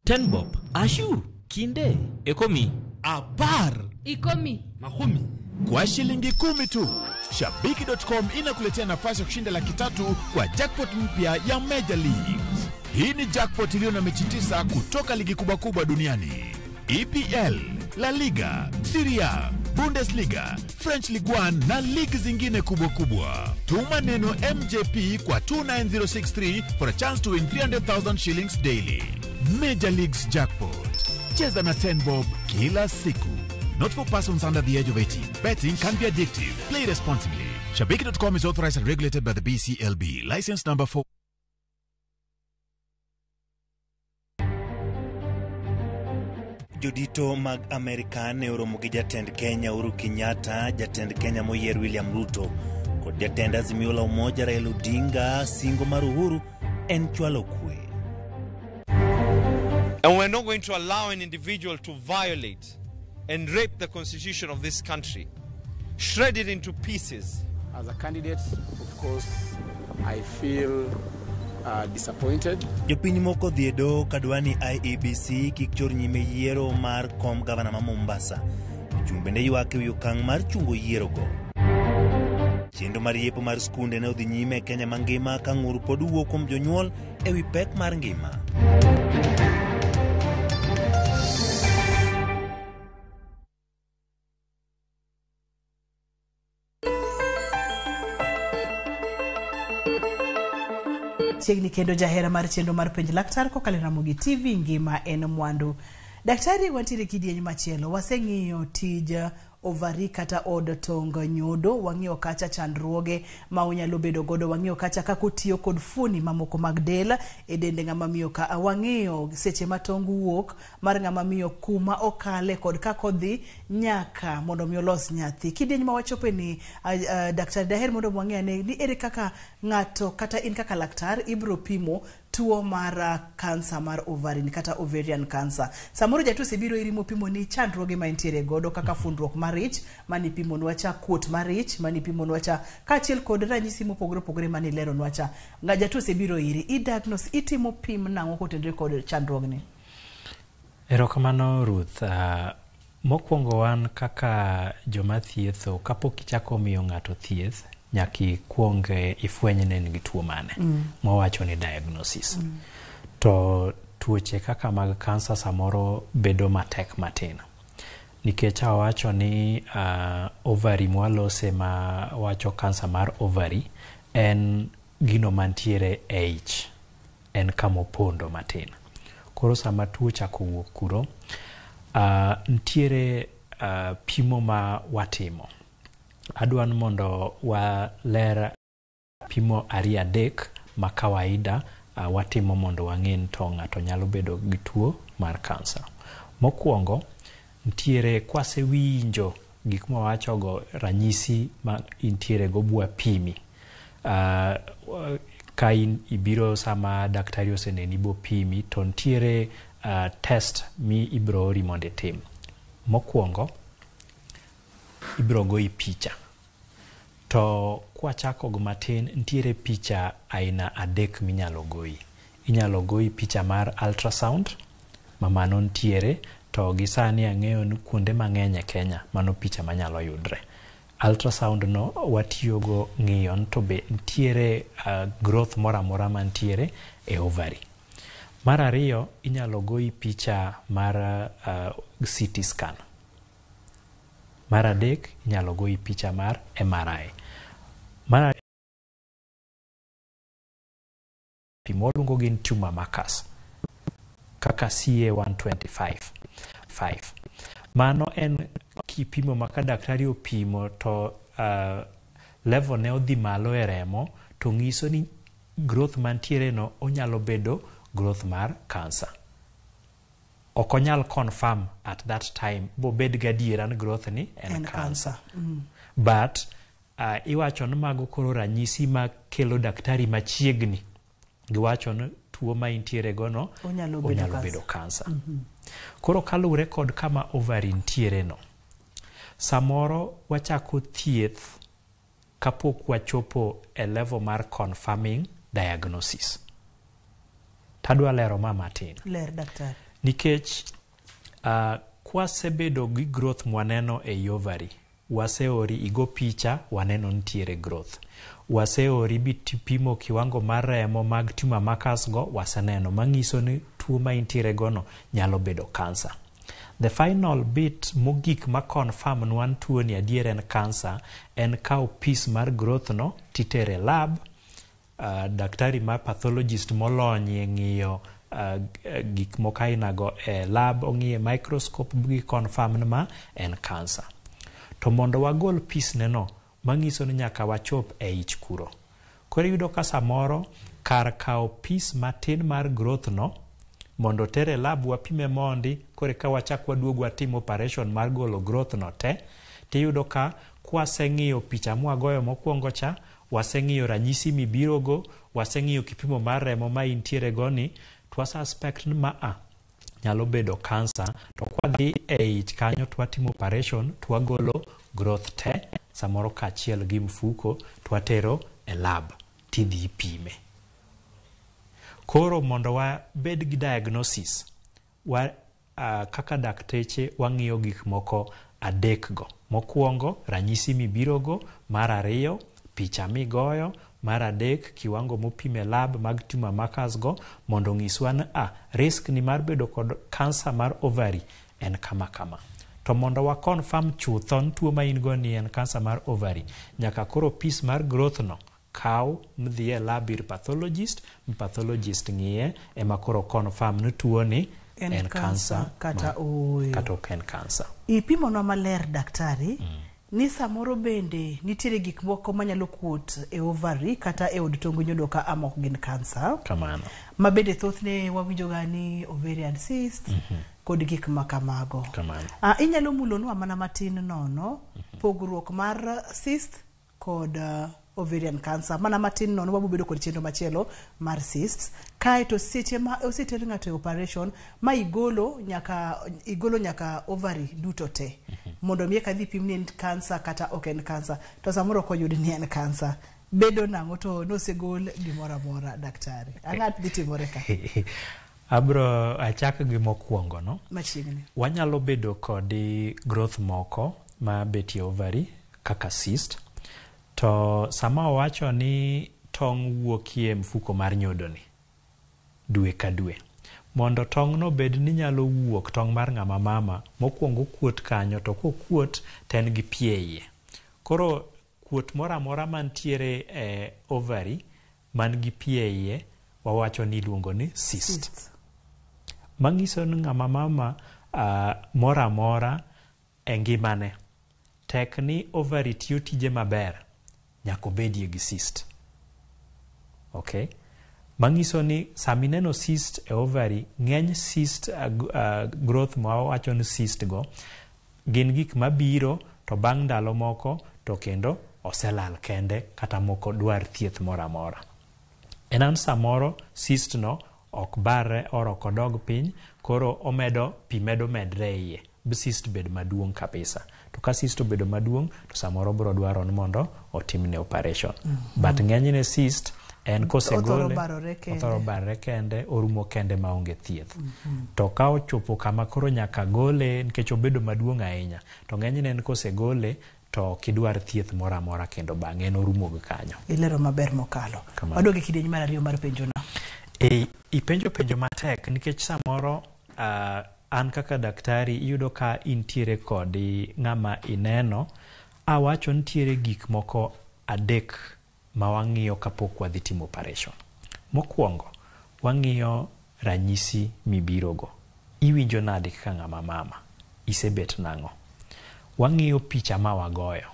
10 bob, ashu, kinde, ekomi, apar, ikomi, mahumi. Kwa shilingi 10 tu, Shabiki.com inakuletea nafasi ya kushinda 300,000 kwa jackpot mpya ya Major Leagues. Hii ni jackpot iliyo na mechi 9 kutoka ligi kubwa kubwa duniani: EPL, La Liga, Serie A, Bundesliga, French Ligue 1 na ligi zingine kubwa kubwa. Tuma neno MJP kwa 29063 for a chance to win 300,000 shillings daily. Major Leagues Jackpot. Cheza na 10 bob kila siku. Not for persons under the age of 18. Betting can be addictive. Play responsibly. Shabiki.com is authorized and regulated by the BCLB. License number 4. Jodito mag Amerika ne oromo gi jatend Kenya Uhuru Kenyatta, jatend Kenya moyier William Ruto kod jatend Azimio la Umoja Raila Odinga. Singo mar Uhuru en chwalo kwe. And we're not going to allow an individual to violate and rape the constitution of this country, shred it into pieces. As a candidate, of course, I feel disappointed. Jopiny moko dhi e doho kadwa ni IEBC kik chor nyime yiero mar kom gavana ma Mombasa. Jochung' bende ywak ewi okang' mar chungo yierogo. Chenro mar yepo mar skunde ne odhi nyime e Kenya mangima ka ng'ur pod wuok kuom jonyuol ewi pek mar ngima. Chiegni kendo jahera mar chenro mar penj laktar kokalo e Ramogi TV, ngima en mwandu. Daktari, wantiere kidieny machielo, waseng'iyo tij ovary kata od tong nyodo. Wang'iyo kacha chandruoge ma onyalo bedo godo, wang'iyo kacha kaka otiyo kod fuoni mamoko mag del e dende ng'ama miyo ka. Wang'iyo seche ma tong wuok mar ng'ama miyo, kuma okale kod kaka odhi nyaka mondo mi olos nyathi. Kidieny ma wachope ni, daktari, daher mondo wang'e ane ni ere kaka ng'ato kata in kaka laktar ibro pimo tuo mar kansa mar ovary kata ovarian cancer. Samoro jatuo osebiro iri mopimo ni chandruoge ma entiere godo kaka fundruok mar ich manipimonwa cha, kuot mar ich manipimonwa cha, kaachiel kod ranyisi mopogore opogore manileronwa cha. Nga jatuo osebiro iri, i-diagnose, itimo pim nang'o kotenore kod chandruogni? Erokamano, Ruth. Mokwongo wan kaka joma thietho, kapok ichako miyo ng'ato thieth, nyaka ikuong ifweny ni en gi tuo mane. Mwawacho ni diagnosis. To tuoche kaka mag kansa samoro bedo matek matin. Nikech awacho ni ovary mwalose ma wacho kansa mar ovary en gino mantiere e ich. En kamopondo matin. Koro sama tuo ochako wuok kuro, nitiere pimo ma watimo. Adwa ni mondo waler pimo ariyo adek ma kawaida watimo mondo wang'e ni to ng'ato nyalo bedo gi tuo mar kansa. Mokwongo, nitiere kwasewinjo gik mwawachogo, ranyisi ma intiere go bwapimi. Ka in ibiro sama daktari oseneni bopimi, to nitiere test mi ibro ori mondo itim. Mokwongo, ibro goyi picha. To kwachako go matin, nitiere picha aina adek minyalo goyi. Inyalo goyi picha mar ultrasound, ma mano nitiere, to gi sani ang'eyo ni kuonde mang'eny e Kenya mano picha manyalo yudre. Ultrasound no watiyogo ng'iyo ni to be nitiere growth moro amora mantiere e ovary. Mar ariyo, inyalo goyi picha mar CT scan. Mar adek, inyalo goyi picha mar MRI. Mar waluongo gin tumor markers kaka CA125 5. Mano en kipimo ma ka daktari opimo to level ne odhi malo e remo, to ng'iso ni growth mantiere no onyalo bedo growth mar cancer. Ok onyal confirm at that time bobed gadiera ni growth ni en cancer. But iwacho ni mago koro ranyisi makelo daktari machiegni giwacho ni tuo ma intiere go no onyalo bedo onyalo cancer. Bedo cancer. Koro kaluwore kod kama ovary nitiere no, samoro wachako thieth kapok wachopo e level mar confirming diagnosis. Tadwa lero ma matin. Ler, daktari. Nikech kwasebedo gi growth mwaneno ei ovary, waseori igo picha, waneno nitiere growth. Waseori bitipimo kiwango mar remo mag tumor markers go, waseneno mang'iso ni tuo ma intiere go no nyalo bedo cancer. The final bit mogik ma confirm nwa ni tuo ni adier en cancer en kawo piece mar growth no titere lab, daktari ma pathologist molony e ng'iyo gik moko aina go e lab ong'iye microscope gi confirm ni ma en cancer. To mondo wagol piece ne no, mang'iso ni nyaka wachop e ich kuro. Koro iyudo ka samoro kar kawo piece matin mar growth no mondo ter e lab wapime mondi koro ka wachak waduog watim operation mar golo growth no te, tiyudo ka kwaseng'iyo picha mwagoyo mokwongo cha, waseng'iyo ranyisi mibirogo, waseng'iyo kipimo mar remo ma intiere go ni, to wasuspect ni ma a nyalo bedo cancer, to kwadhi e ich kanyo to watimo operation to wagolo growth te, samoro kaachiel gi mfuko, to watero e lab tidhi ipime. Koro mondo wabed gi diagnosis, kaka dakteche wang'iyo gik moko adek go. Mokwongo, ranyisi mibirogo; mar ariyo, picha migoyo; mar adek, kiwango mopim e lab mag tumor markers go mondo onyiswa ni a risk ni mar bedo kod cancer mar ovary en kama kama. To mondo wa confirm chutho ni tuo ma in go ni en cancer mar ovary, nyaka koro piece mar growth no kaw mdhi e lab ir pathologist, pathologist ng'iye ema koro confirm ni tuo ni En kansa kata ooyo. Kata ok en kansa. Ipimonwa maler daktari ni samoro bende nitiere gik moko manyalo kuot e ovary kata e od tong nyodo ka ama ok gin kansa. Kamano. Ma bende thothne wawinjo ga ni ovarian cyst kod gik ma kamago. Kamano. Inyalo mulonwa mana matin nono pogruok mar cyst kod ovarian cancer mana matin nono wabo bedo kod chenro machielo mar cysts. Kaeto seche ma oseter ng'ato e operation ma igolo nyaka ovary duto te mondo mi eka dhi pim ni en cancer kata ok en cancer, to samoro ok oyud ni en cancer, bedo nang'o to nosegol gimoro amora daktari? Ang'o dhi timore ka? Abro achak gi mokwongo no. Machiegni. Wanyalo bedo kod growth moko ma betie ovary kaka cyst. To sama owacho ni tong' wuokie mfuko mar nyodoni dwe ka dwe, mondo tong' no bed ni nyalo wuok, tong' mar ng'ama mama mokwongo kuot kanyo, to kokuot to en gi pi e iye. Koro kuot moro amora mantiere e ovary man gi pi e iye wawacho ni iluongo ni cyst. Manyiso ni ng'ama mama moro amora e ngimane tek ni ovary tiyo tije maber nyaka obedie gi cyst. Okay? Manyiso ni sama ineno cyst e ovary, ng'eny cyst growth ma wawacho ni cyst go gin gik mabiro to bang' ndalo moko to kendo oselal kende kata moko dwar thieth moro amora. En an samoro cyst no ok barre or ok odog piny, koro omedo pi medo medre e iye, cyst bed maduong' kabisa. To ka cyst obedo maduong' to samoro biro dwaro ni mondo otimne operation. But ng'enyne cyst en kosegole othoro barre kende, orumo kende maonge thieth. To ka ochopo kama koro nyaka gole nikech obedo maduong' ahinya, to ng'enyne en kosegole to ok idwar thieth moro amora kendo bang'e en orumo gi kanyo. Ilero maber mokalo. Wadog e kidieny mar ariyo mar penjono. Ipenjo penjo matek nikech samoro an kaka daktari iyudo ka intiere kod ng'ama ineno, awacho nitiere gik moko adek ma wang'iyo kapok wadhi timo operation. Mokwongo, wang'iyo ranyisi mibirogo. Iwinjo nade kaka ng'ama mama? Isebet nang'o? Wang'iyo picha ma wagoyo.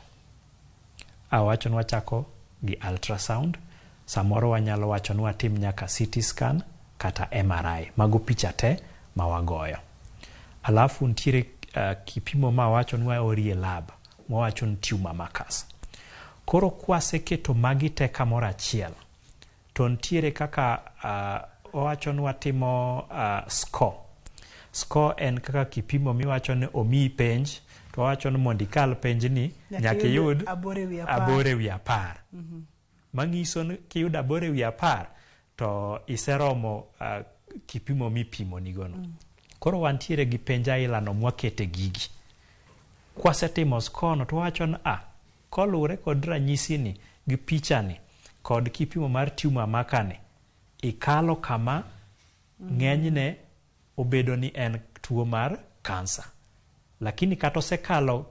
Awacho ni wachako gi ultrasound. Samoro wanyalo wacho ni watim nyaka CT scan kata MRI. Mago picha te ma wagoyo. Alafu nitiere kipimo ma wacho ni waorie lab, mawacho ni tumor markers. Koro kwaseketo magi te kamoro achiel, to nitiere kaka owacho ni watimo score. Score en kaka kipimo miwacho ni omiyi penj, to wawacho ni mondo ikal penj ni nyaka iyud 8 ewi 10. Manyiso ni kiyudo 8 ewi 10 to iseromo kipimo mipimo nigono. Koro wantiere gi penj aila no mwakete gigi. Kwasetimo score no to wawacho ni koluwore kod ranyisi ni gi picha ni kod kipimo mar tumor marker ni, ikalo kama ng'enyne obedo ni en tuo mar kansa. Lakini kata osekalo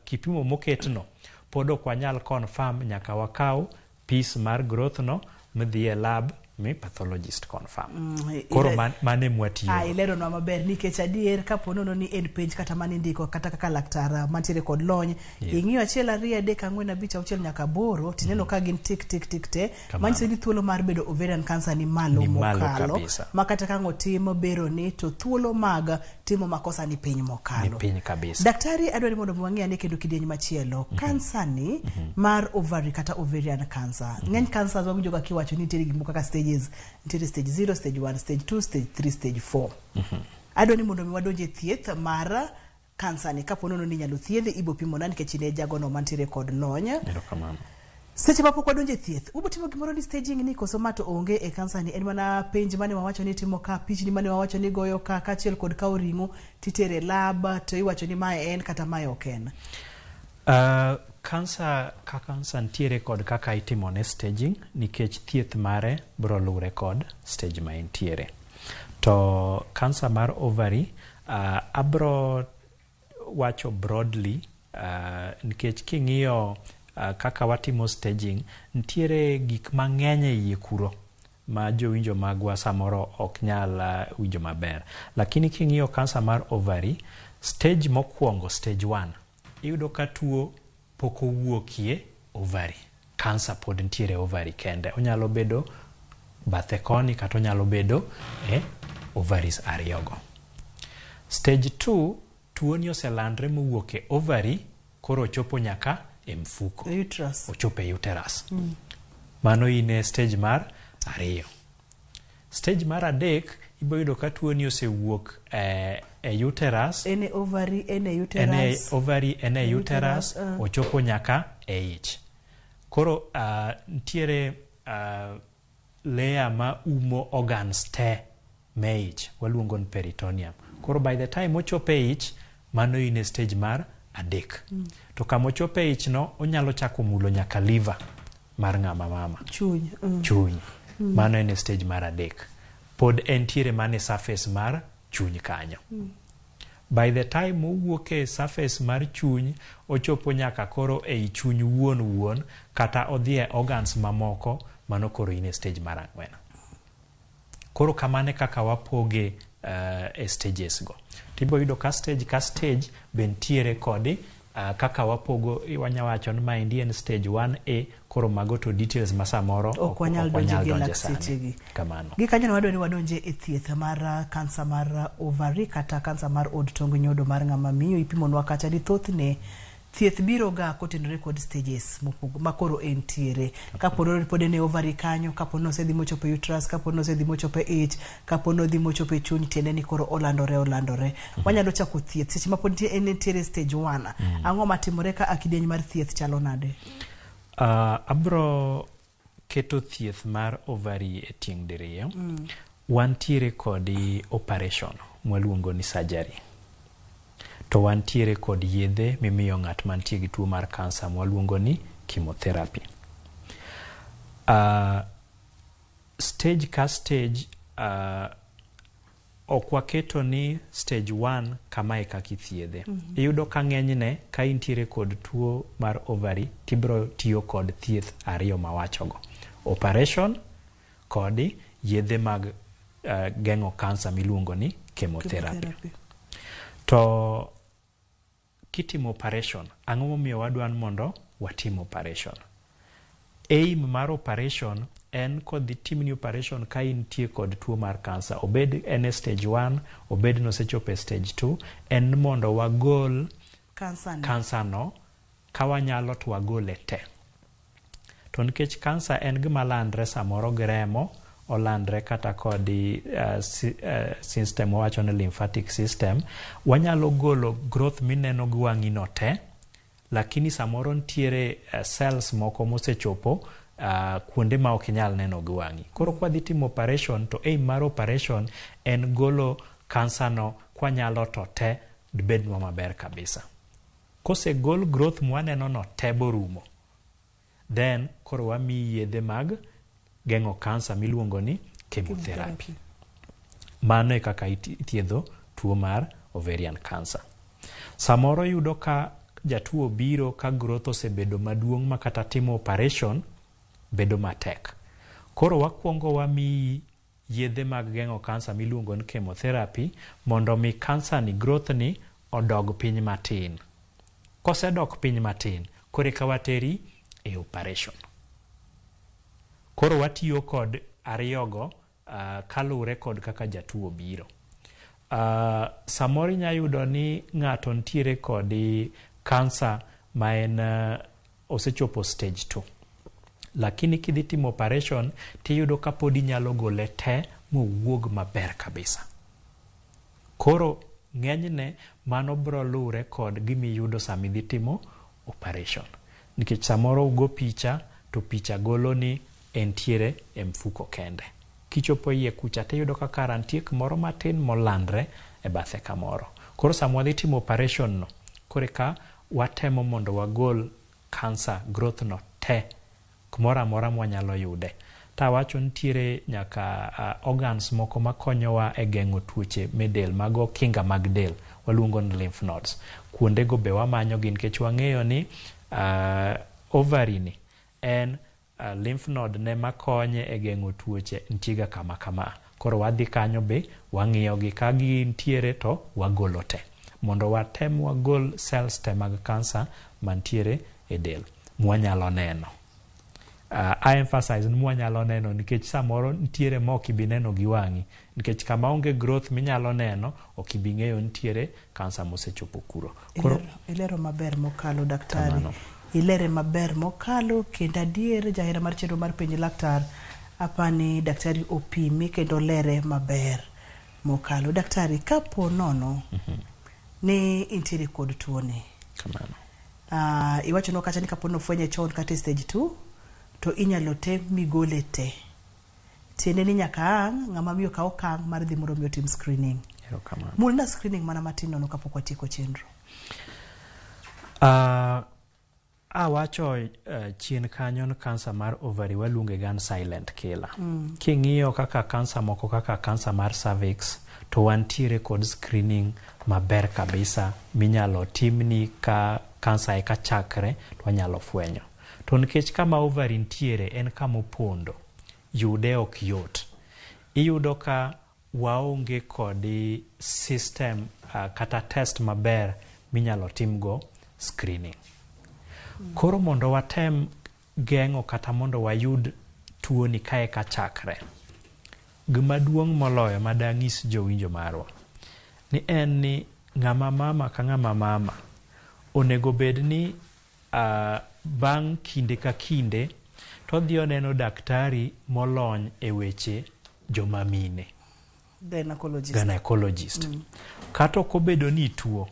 kipimo moketno, pod ok wanyal confirm nyaka wakaw piece mar growth no midhi e lab mi pathologist confirm. Koro mane mwatiyo. Ileronwa maber nikech adier kapo nono ni en penj kata mane indiko kata kaka laktar mantiere kod lony, ing'iyo 1 2 3 4 5 6 nyaka 8 tineno ka gin tik tik tik te, manyiso ni thuolo mar bedo ovarian cancer ni malo mokalo, ma kata ka ang' otim bero ni to thuolo mag timo makosa ni piny mokalo. Ni piny kabisa. Daktari, adwaro ni mondo wang'i ane kendo kidieny machielo. Kansa ni mar ovary kata ovarian cancer. Ng'eny cancers wawinjo ga kiwacho ni nitiere gik moko kaka stages, nitiere stage 0, stage 1, stage 2, stage 3, stage 4. Adwa ni mondo mi wadonj e thieth mar kansa ni kapo nono ni inyalo thiedhe, ibo pimona nikech in e jagono mantiere kod lony. Erokamano. Seche ma pok wadonjo e thieth, ubo timo gimoro ni staging ni koso ma to onge e kansa ni en mana penj mane wawacho ni itimo ka, pichni mane wawacho ni goyo ka, kaachiel kod kawo ring'o titere lab to iwacho ni mae en kata mae ok en. Kansa ka kansa nitiere kod kaka itimone staging nikech thieth mare biro luwre kod stage ma entiere. To kansa mar ovary abro wacho broadly nikech king'iyo kaka watimo staging, nitiere gik mang'eny e iye kuro. ma jowinjo magwa samoro ok nyal winjo maber. Lakini king'iyo kansa mar ovary, stage mokwongo, stage 1, iyudo ka tuo pok owuokie ovary. Kansa pod nitiere ovary kende. Onyalo bedo bathe koni kata onyalo bedo e ovaries ariyogo. Stage 2, tuoni oselandre mowuok e ovary, koro ochopo nyaka e mfuko. Uterus. Ochopo e uterus. Mano in e stage mar 2. Stage mar 3, ibo yudo ka tuoni osewuok e uterus. En e ovary, en e uterus. En e ovary, en e uterus, ochopo nyaka e ich. Koro nitiere layer ma umo organs te me ich, waluongo ni peritoneum. Koro by the time ochopo e ich, mano in e stage mar 3. To kama ochopo e ich no, onyalo chako mulo nyaka liver mar ng'ama mama. Chuny. Chuny. Mano en e stage mar 3. Pod entiere mana e surface mar chuny kanyo. By the time owuok e surface mar chuny, ochopo nyaka koro ei chuny wuon wuon, kata odhi e organs mamoko, mano koro in e stage mar 4. Koro kamano e kaka wapoge e stages go. Tibo yudo ka stage be nitiere kod kaka wapogo, wanya wacho ni maendi en stage 1A, koro mago to details ma samoro ok wanyal donje sani. Kamano. Gi kanyo wadwa ni wadonje e thieth mar kansa mar ovary kata kansa mar od tong nyodo mar ng'ama miyo. Ipimonwa kacha ni thothne thieth biro ga kotenore kod stages makoro entiere. Kapo ni pod en e ovary kanyo, kapo ni osedhi mochopo e uterus, kapo ni osedhi mochopo e ich, kapo ni odhi mochopo e chuny, tiende ni koro olandore. Wanyalo chako thieth seche ma pod en entiere stage 1. Ang'o matimore ka kidieny mar thieth chalo nade? Abro keto thieth mar ovary e tieng' diriyo. Wantiere kod operation mwaluongo ni surgery. To wantiere kod yedhe mimiyo ng'at mantie gi tuo mar kansa mwaluongo ni chemotherapy. Stage ka stage, ok waketo ni stage 1 kamae kaka ithiedhe. Iyudo ka ng'enyne ka intiere kod tuo mar ovary, tibiro tiyo kod thieth ariyo mawachogo. Operation kod yedhe mag geng'o kansa miluongo ni chemotherapy. To kitimo operation, ang'o momiyo wadwa mondo watim operation? Aim mar operation en kodhi timni operation ka intie kod tuo mar kansa, obed en e stage 1, obed nosechopo e stage 2, en mondo wagol kansa no, ka wanyalo to wagole te. To nikech kansa en gima landre samoro gi remo, olandre kata kod system wawacho ni lymphatic system, wanyalo golo growth mineno gi wang'i no te, lakini samoro nitiere cells moko mosechopo kuonde ma ok inyal neno gi wang'i. Koro kwadhi timo operation, to aim mar operation en golo kansa no kwanyalo to te dibednwa maber kabisa. Kosegol growth mwaneno no te borumo, then koro wamiyi yedhe mag geng'o kansa miluongo ni chemotherapy. Mano e kaka ithiedho tuo mar ovarian cancer. Samoro yudo ka jatuo biro ka growth osebedo maduong' ma kata timo operation bedo matek. Koro wakwongo wamiyi yedhe mag geng'o kansa miluongo ni chemotherapy mondo mi kansa ni growth ni odog piny matin. Kosedok piny matin, koro eka wateri e operation. Koro watiyo kod ariyogo kaluwore kod kaka jatuo biro. Samoro inya yudo ni ng'ato nitiere kod kansa ma en osechopo stage 2. Lakini kidhi timo operation tiyudo ka pod inyalo gole te mowuog maber kabisa. Koro ng'enyne mano biro luwre kod gimiyudo sama idhi timo operation. Nikech samoro ugo picha to picha golo ni entiere e mfuko kende. Kichopo iye kucha tiyudo ka kara nitie kumoro matin molandre e bathe kamoro. Koro sama wadhi timo operation no, koro eka watemo mondo wagol cancer growth no te kumoro amora mwanyalo yude. Tawacho nitiere nyaka organs moko makonyowa e geng'o tuoche me del, mago kinga mag del, waluongo ni lymph nodes. Kuondego be wamanyo gi nikech wang'eyo ni ovary ni en Lymph node ne makonye e geng'o tuoche nitie ga kama kama. Koro wadhi kanyo be wang'iyo gi ka gintiere to wagolo te. Mondo watem wagol cells te mag kansa mantiere e del mwanyalo neno. I emphasize ni mwanyalo neno nikech samoro nitiere ma ok ibi neno gi wang'i nikech kama onge growth minyalo neno ok ibi ng'eyo nitiere kansa mosechopo kuro. Koro Ilero maber mokalo, daktari. Kamano. Ilere maber mokalo kendo adier jahera mar chenro mar Penj Laktar apani daktari opimi kendo lere maber mokalo. Daktari, kapo nono ni intiere kod tuoni, Kamano. Iwachonwa kacha ni kapo nofwenye chon kata e stage 2 to inyalo tem migole te. Tiende ni nyaka ang' ng'ama miyo kaw okang' mar dhi mondo mi otim screening. Erokamano. Mulna screening mana matin nono kapok watieko chenro. Awacho chien kanyo ni kansa mar ovary waluonge ga ni silent killer. King'iyo kaka kansa moko kaka kansa mar cervix to wantiere kod screening maber kabisa minyalo timni ka kansa eka chakre to wanyalo fwenyo. To nikech kama ovary nitiere en kama opondo, yude ok yot. Iyudo ka waonge kod system kata test maber minyalo timgo screening. Koro mondo watem geng'o kata mondo wayud tuoni ka eka chakre, gima duong' moloyo madang'is jowinjo marwa ni en ni ng'ama mama ka ng'ama mama onego bed ni bang' kinde ka kinde to odhi oneno daktari molony e weche joma mine. Gynecologist. Gynecologist. Kata ok obedo ni ituo,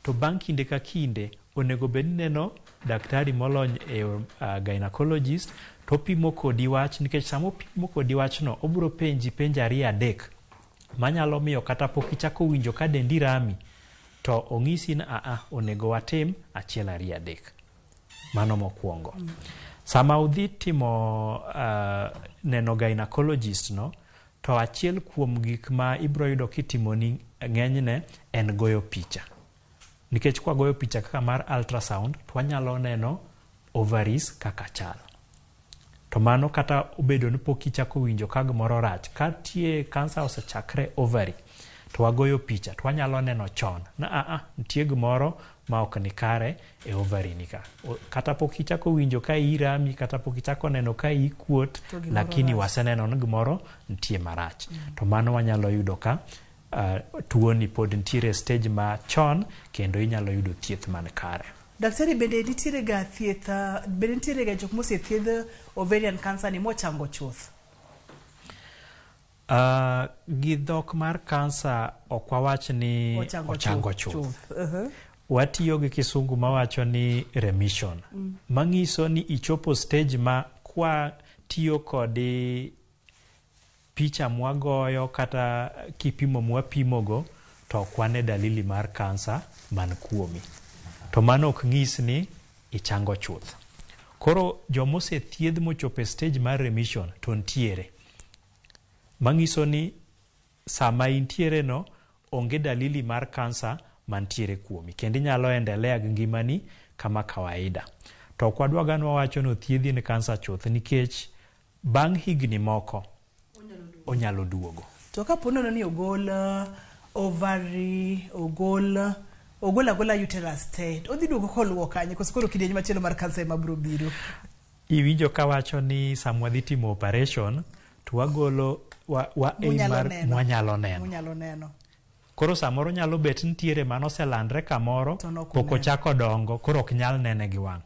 to bang' kinde ka kinde onego bed ni ineno daktari molony e gynecologist to opimo kodi wach nikech sama opimo kodi wachno obiro penji penjo ariyo adek manyalo miyo kata pok ichako winjo ka dendi rami to ong'isi ni aa onego watim achiel ariyo adek. Mano mokwongo. Sama udhi timo neno gynecologist no, to achiel kuom gik ma ibiro yudo kitimoni ng'enyne en goyo picha. Nikech kwa goyo picha kaka mar ultrasound to wanyalo neno ovaries kaka chal. To mano kata obedo ni pok ichako winjo ka gimoro rach, ka tie kansa osechakre ovary, to wagoyo picha to wanyalo neno chon na aa nitie gimoro ma ok ni kare e ovary ni ka. Kata pok ichako winjo ka iyi rami, kata pok ichako neno ka iyi kuot, To gimoro lakini rach. waseneno ni gimoro nitie marach. To mano wanyalo yudo ka tuoni pod nitiere e stage ma chon kendo inyalo yudo thieth man kare. Daktari, bende nitiere ga thieth, bende nitiere ga jok mosethiedh ovarian cancer ni mochango chuth? Gi dhok mar kansa ok wawach ni ochango chuth. Watiyo gi kisungu mawacho ni remission. Mang'iso ni ichopo stage ma kwa tiyo kod picha mwagoyo kata kipimo mwapimogo to ok wane dalili mar kansa man kuomi. To mano ok nyis ni ichango chuth. Koro jomosethiedh mochopo e stage mar remission to ntiere. Mang'iso ni sama intiere no onge dalili mar kansa mantiere kuomi kendo inyalo endelea gi ngimani kama kawaida. To ok wadwa ni wawacho ni othiedhi ni kansa chuth nikech bang' higni moko onyalo duogo. To kapo nono ni ogol ovary, ogol agola uterus te, to odhi duogo koluwo kanye koso koro kidieny machielo mar kansa ema biro biro? Iwinjo kawacho ni sama wadhi timo operation to wagolo wa aim mar mwanyalo neno. Munyalo neno. Koro samoro nyalo bet nitiere manoselandre kamoro pok ochako dongo koro ok nyal nene gi wang'.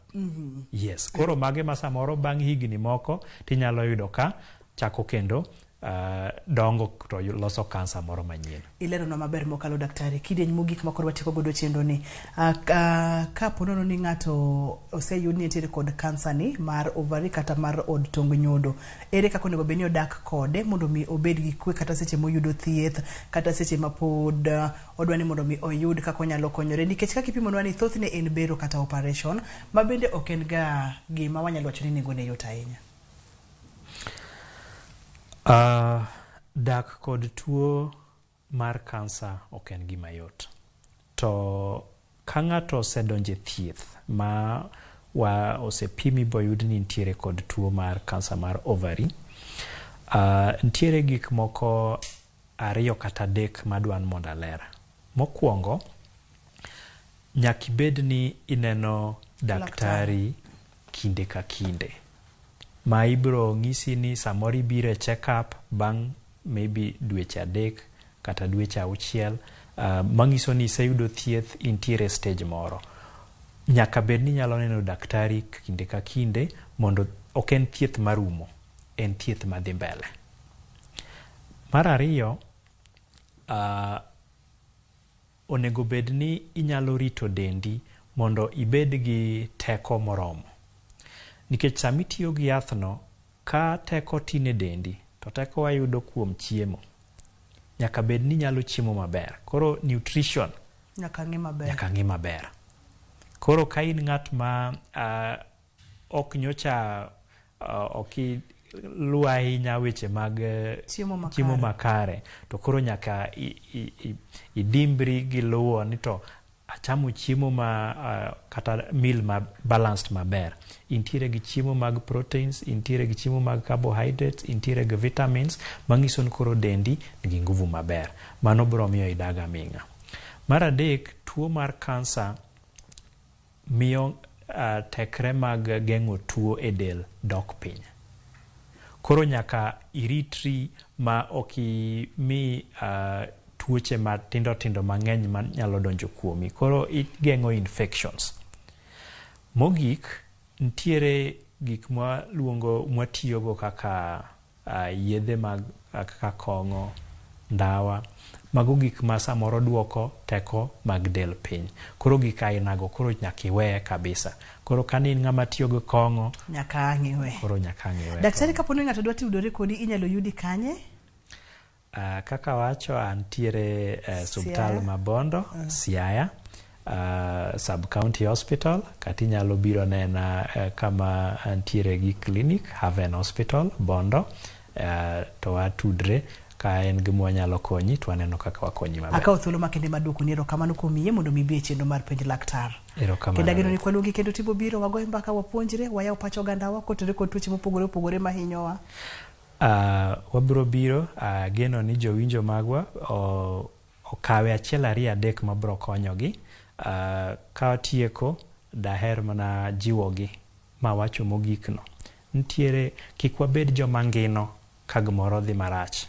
Yes, koro mage ma samoro bang' higni moko tinyalo yudo ka chako kendo dongo to loso kansa moro manyien. Ileronwa maber mokalo daktari. Kidieny mogik ma koro watieko godo chenro ni. Kapo nono ni ng'ato oseyud ni entiere kod kansa ni mar ovary kata mar od tong nyodo, ere kaka onego bed ni odak kode mondo mi obed gi kwe kata seche moyudo thieth kata seche ma pod odwa ni mondo mi oyud kaka onyalo konyore, nikech kaka ipimonwa ni thothne en bero kata operation ma bende ok en ga gima wanyalo wacho ni nengone yot ahinya. Dak kod tuo mar kansa ok en gima yot. To ka ng'ato osedonjo e thieth ma wa osepimi boyud ni nitiere kod tuo mar kansa mar ovary, nitiere gik moko 2 kata 3 madwan mondo aler. Mokwongo, nyaka ibed ni ineno daktari kinde ka kinde. Ma ibiro ng'isi ni samoro ibiro e check up bang' maybe dweche 3 kata dweche 6, manyiso ni iseyudo thieth, intiere stage moro. Nyaka bed ni inyalo neno daktari kinde ka kinde mondo ok en thieth marumo, en thieth madhi mbele. Mar ariyo, onego bed ni inyalo rito dendi mondo ibed gi teko moromo. Nikech sama itiyo gi yathno, ka teko tin e dendi, to teko wayudo kuom chiemo. Nyaka bed ni inyalo chiemo maber. Koro nutrition nyaka ng'i maber. Nyaka ng'i maber. Koro ka in ng'at ma ok nyocha ok iluw ahinya weche mag chiemo makare, to koro nyaka idimbri gi luwo ni to achamo chiemo ma kata meal ma balanced maber. Intiere gi chiemo mag proteins, intiere gi chiemo mag carbohydrates, intiere gi vitamins, manyiso ni koro dendi nigi nguvu maber. Mano biro miyo idag aming'a. Mar adek, tuo mar kansa miyo tekre mag geng'o tuo e del dok piny. Koro nyaka iritri ma ok imi tuoche matindo tindo mang'eny manyalo donjo kuomi. Koro igeng'o infections. Mogik, nitiere gik mwaluongo mwatiyogo kaka yedhe mag kaka kong'o, ndawa. Mago gik ma samoro duoko teko mag del piny. Koro gik ainago koro nyaka iwe kabisa. Koro ka in ng'ama tiyo gi kong'o, nyaka ang' iwe. Koro nyaka ang' iwe. Daktari, kapo ni ng'ato dwa tudore kodi, inyalo yudi kanye? Kaka wacho, antiere osiptal ma Bondo, Siaya, Sub County Hospital, kata inyalo biro nena kama antiere gi clinic, Haven Hospital, Bondo, to watudre ka en gima wanyalo konyi to waneno kaka wakonyi maber. Akawo thuolo makende mar duokoni erokamano kuom yie mondo mi ibi e chenro mar Penj Laktar. Erokamano. Kendo ageno ni kwaluongi kendo tibo biro wagoye mbaka, wapuonjre, wayaw pach ogandawa kotenore kod tuoche mopogore opogore mahinyowa. Wabiro biro, ageno ni jowinjo magwa okawe 1 2 3 mabiro konyogi. Ka watieko, daher mana jiwogi mawacho mogik no. Nitiere kik wabed joma ngino ka gimoro dhi marach.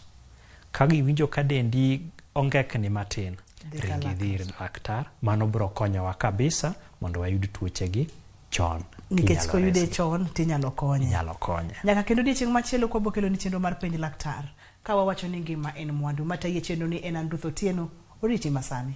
Ka giwinjo ka dendi ongekni matin, ringi idhi ir laktar, mano biro konyowa kabisa mondo wayud tuochegi chon. Nikech koyude chon tinyalo konye. Inyalo konye. Nyaka kendo odiechieng' machielo kwabiro keloni chenro mar Penj Laktar. Ka wawacho ni ngima en mwandu, matayi e chenro ni en an Ruth Otieno, oriti masani.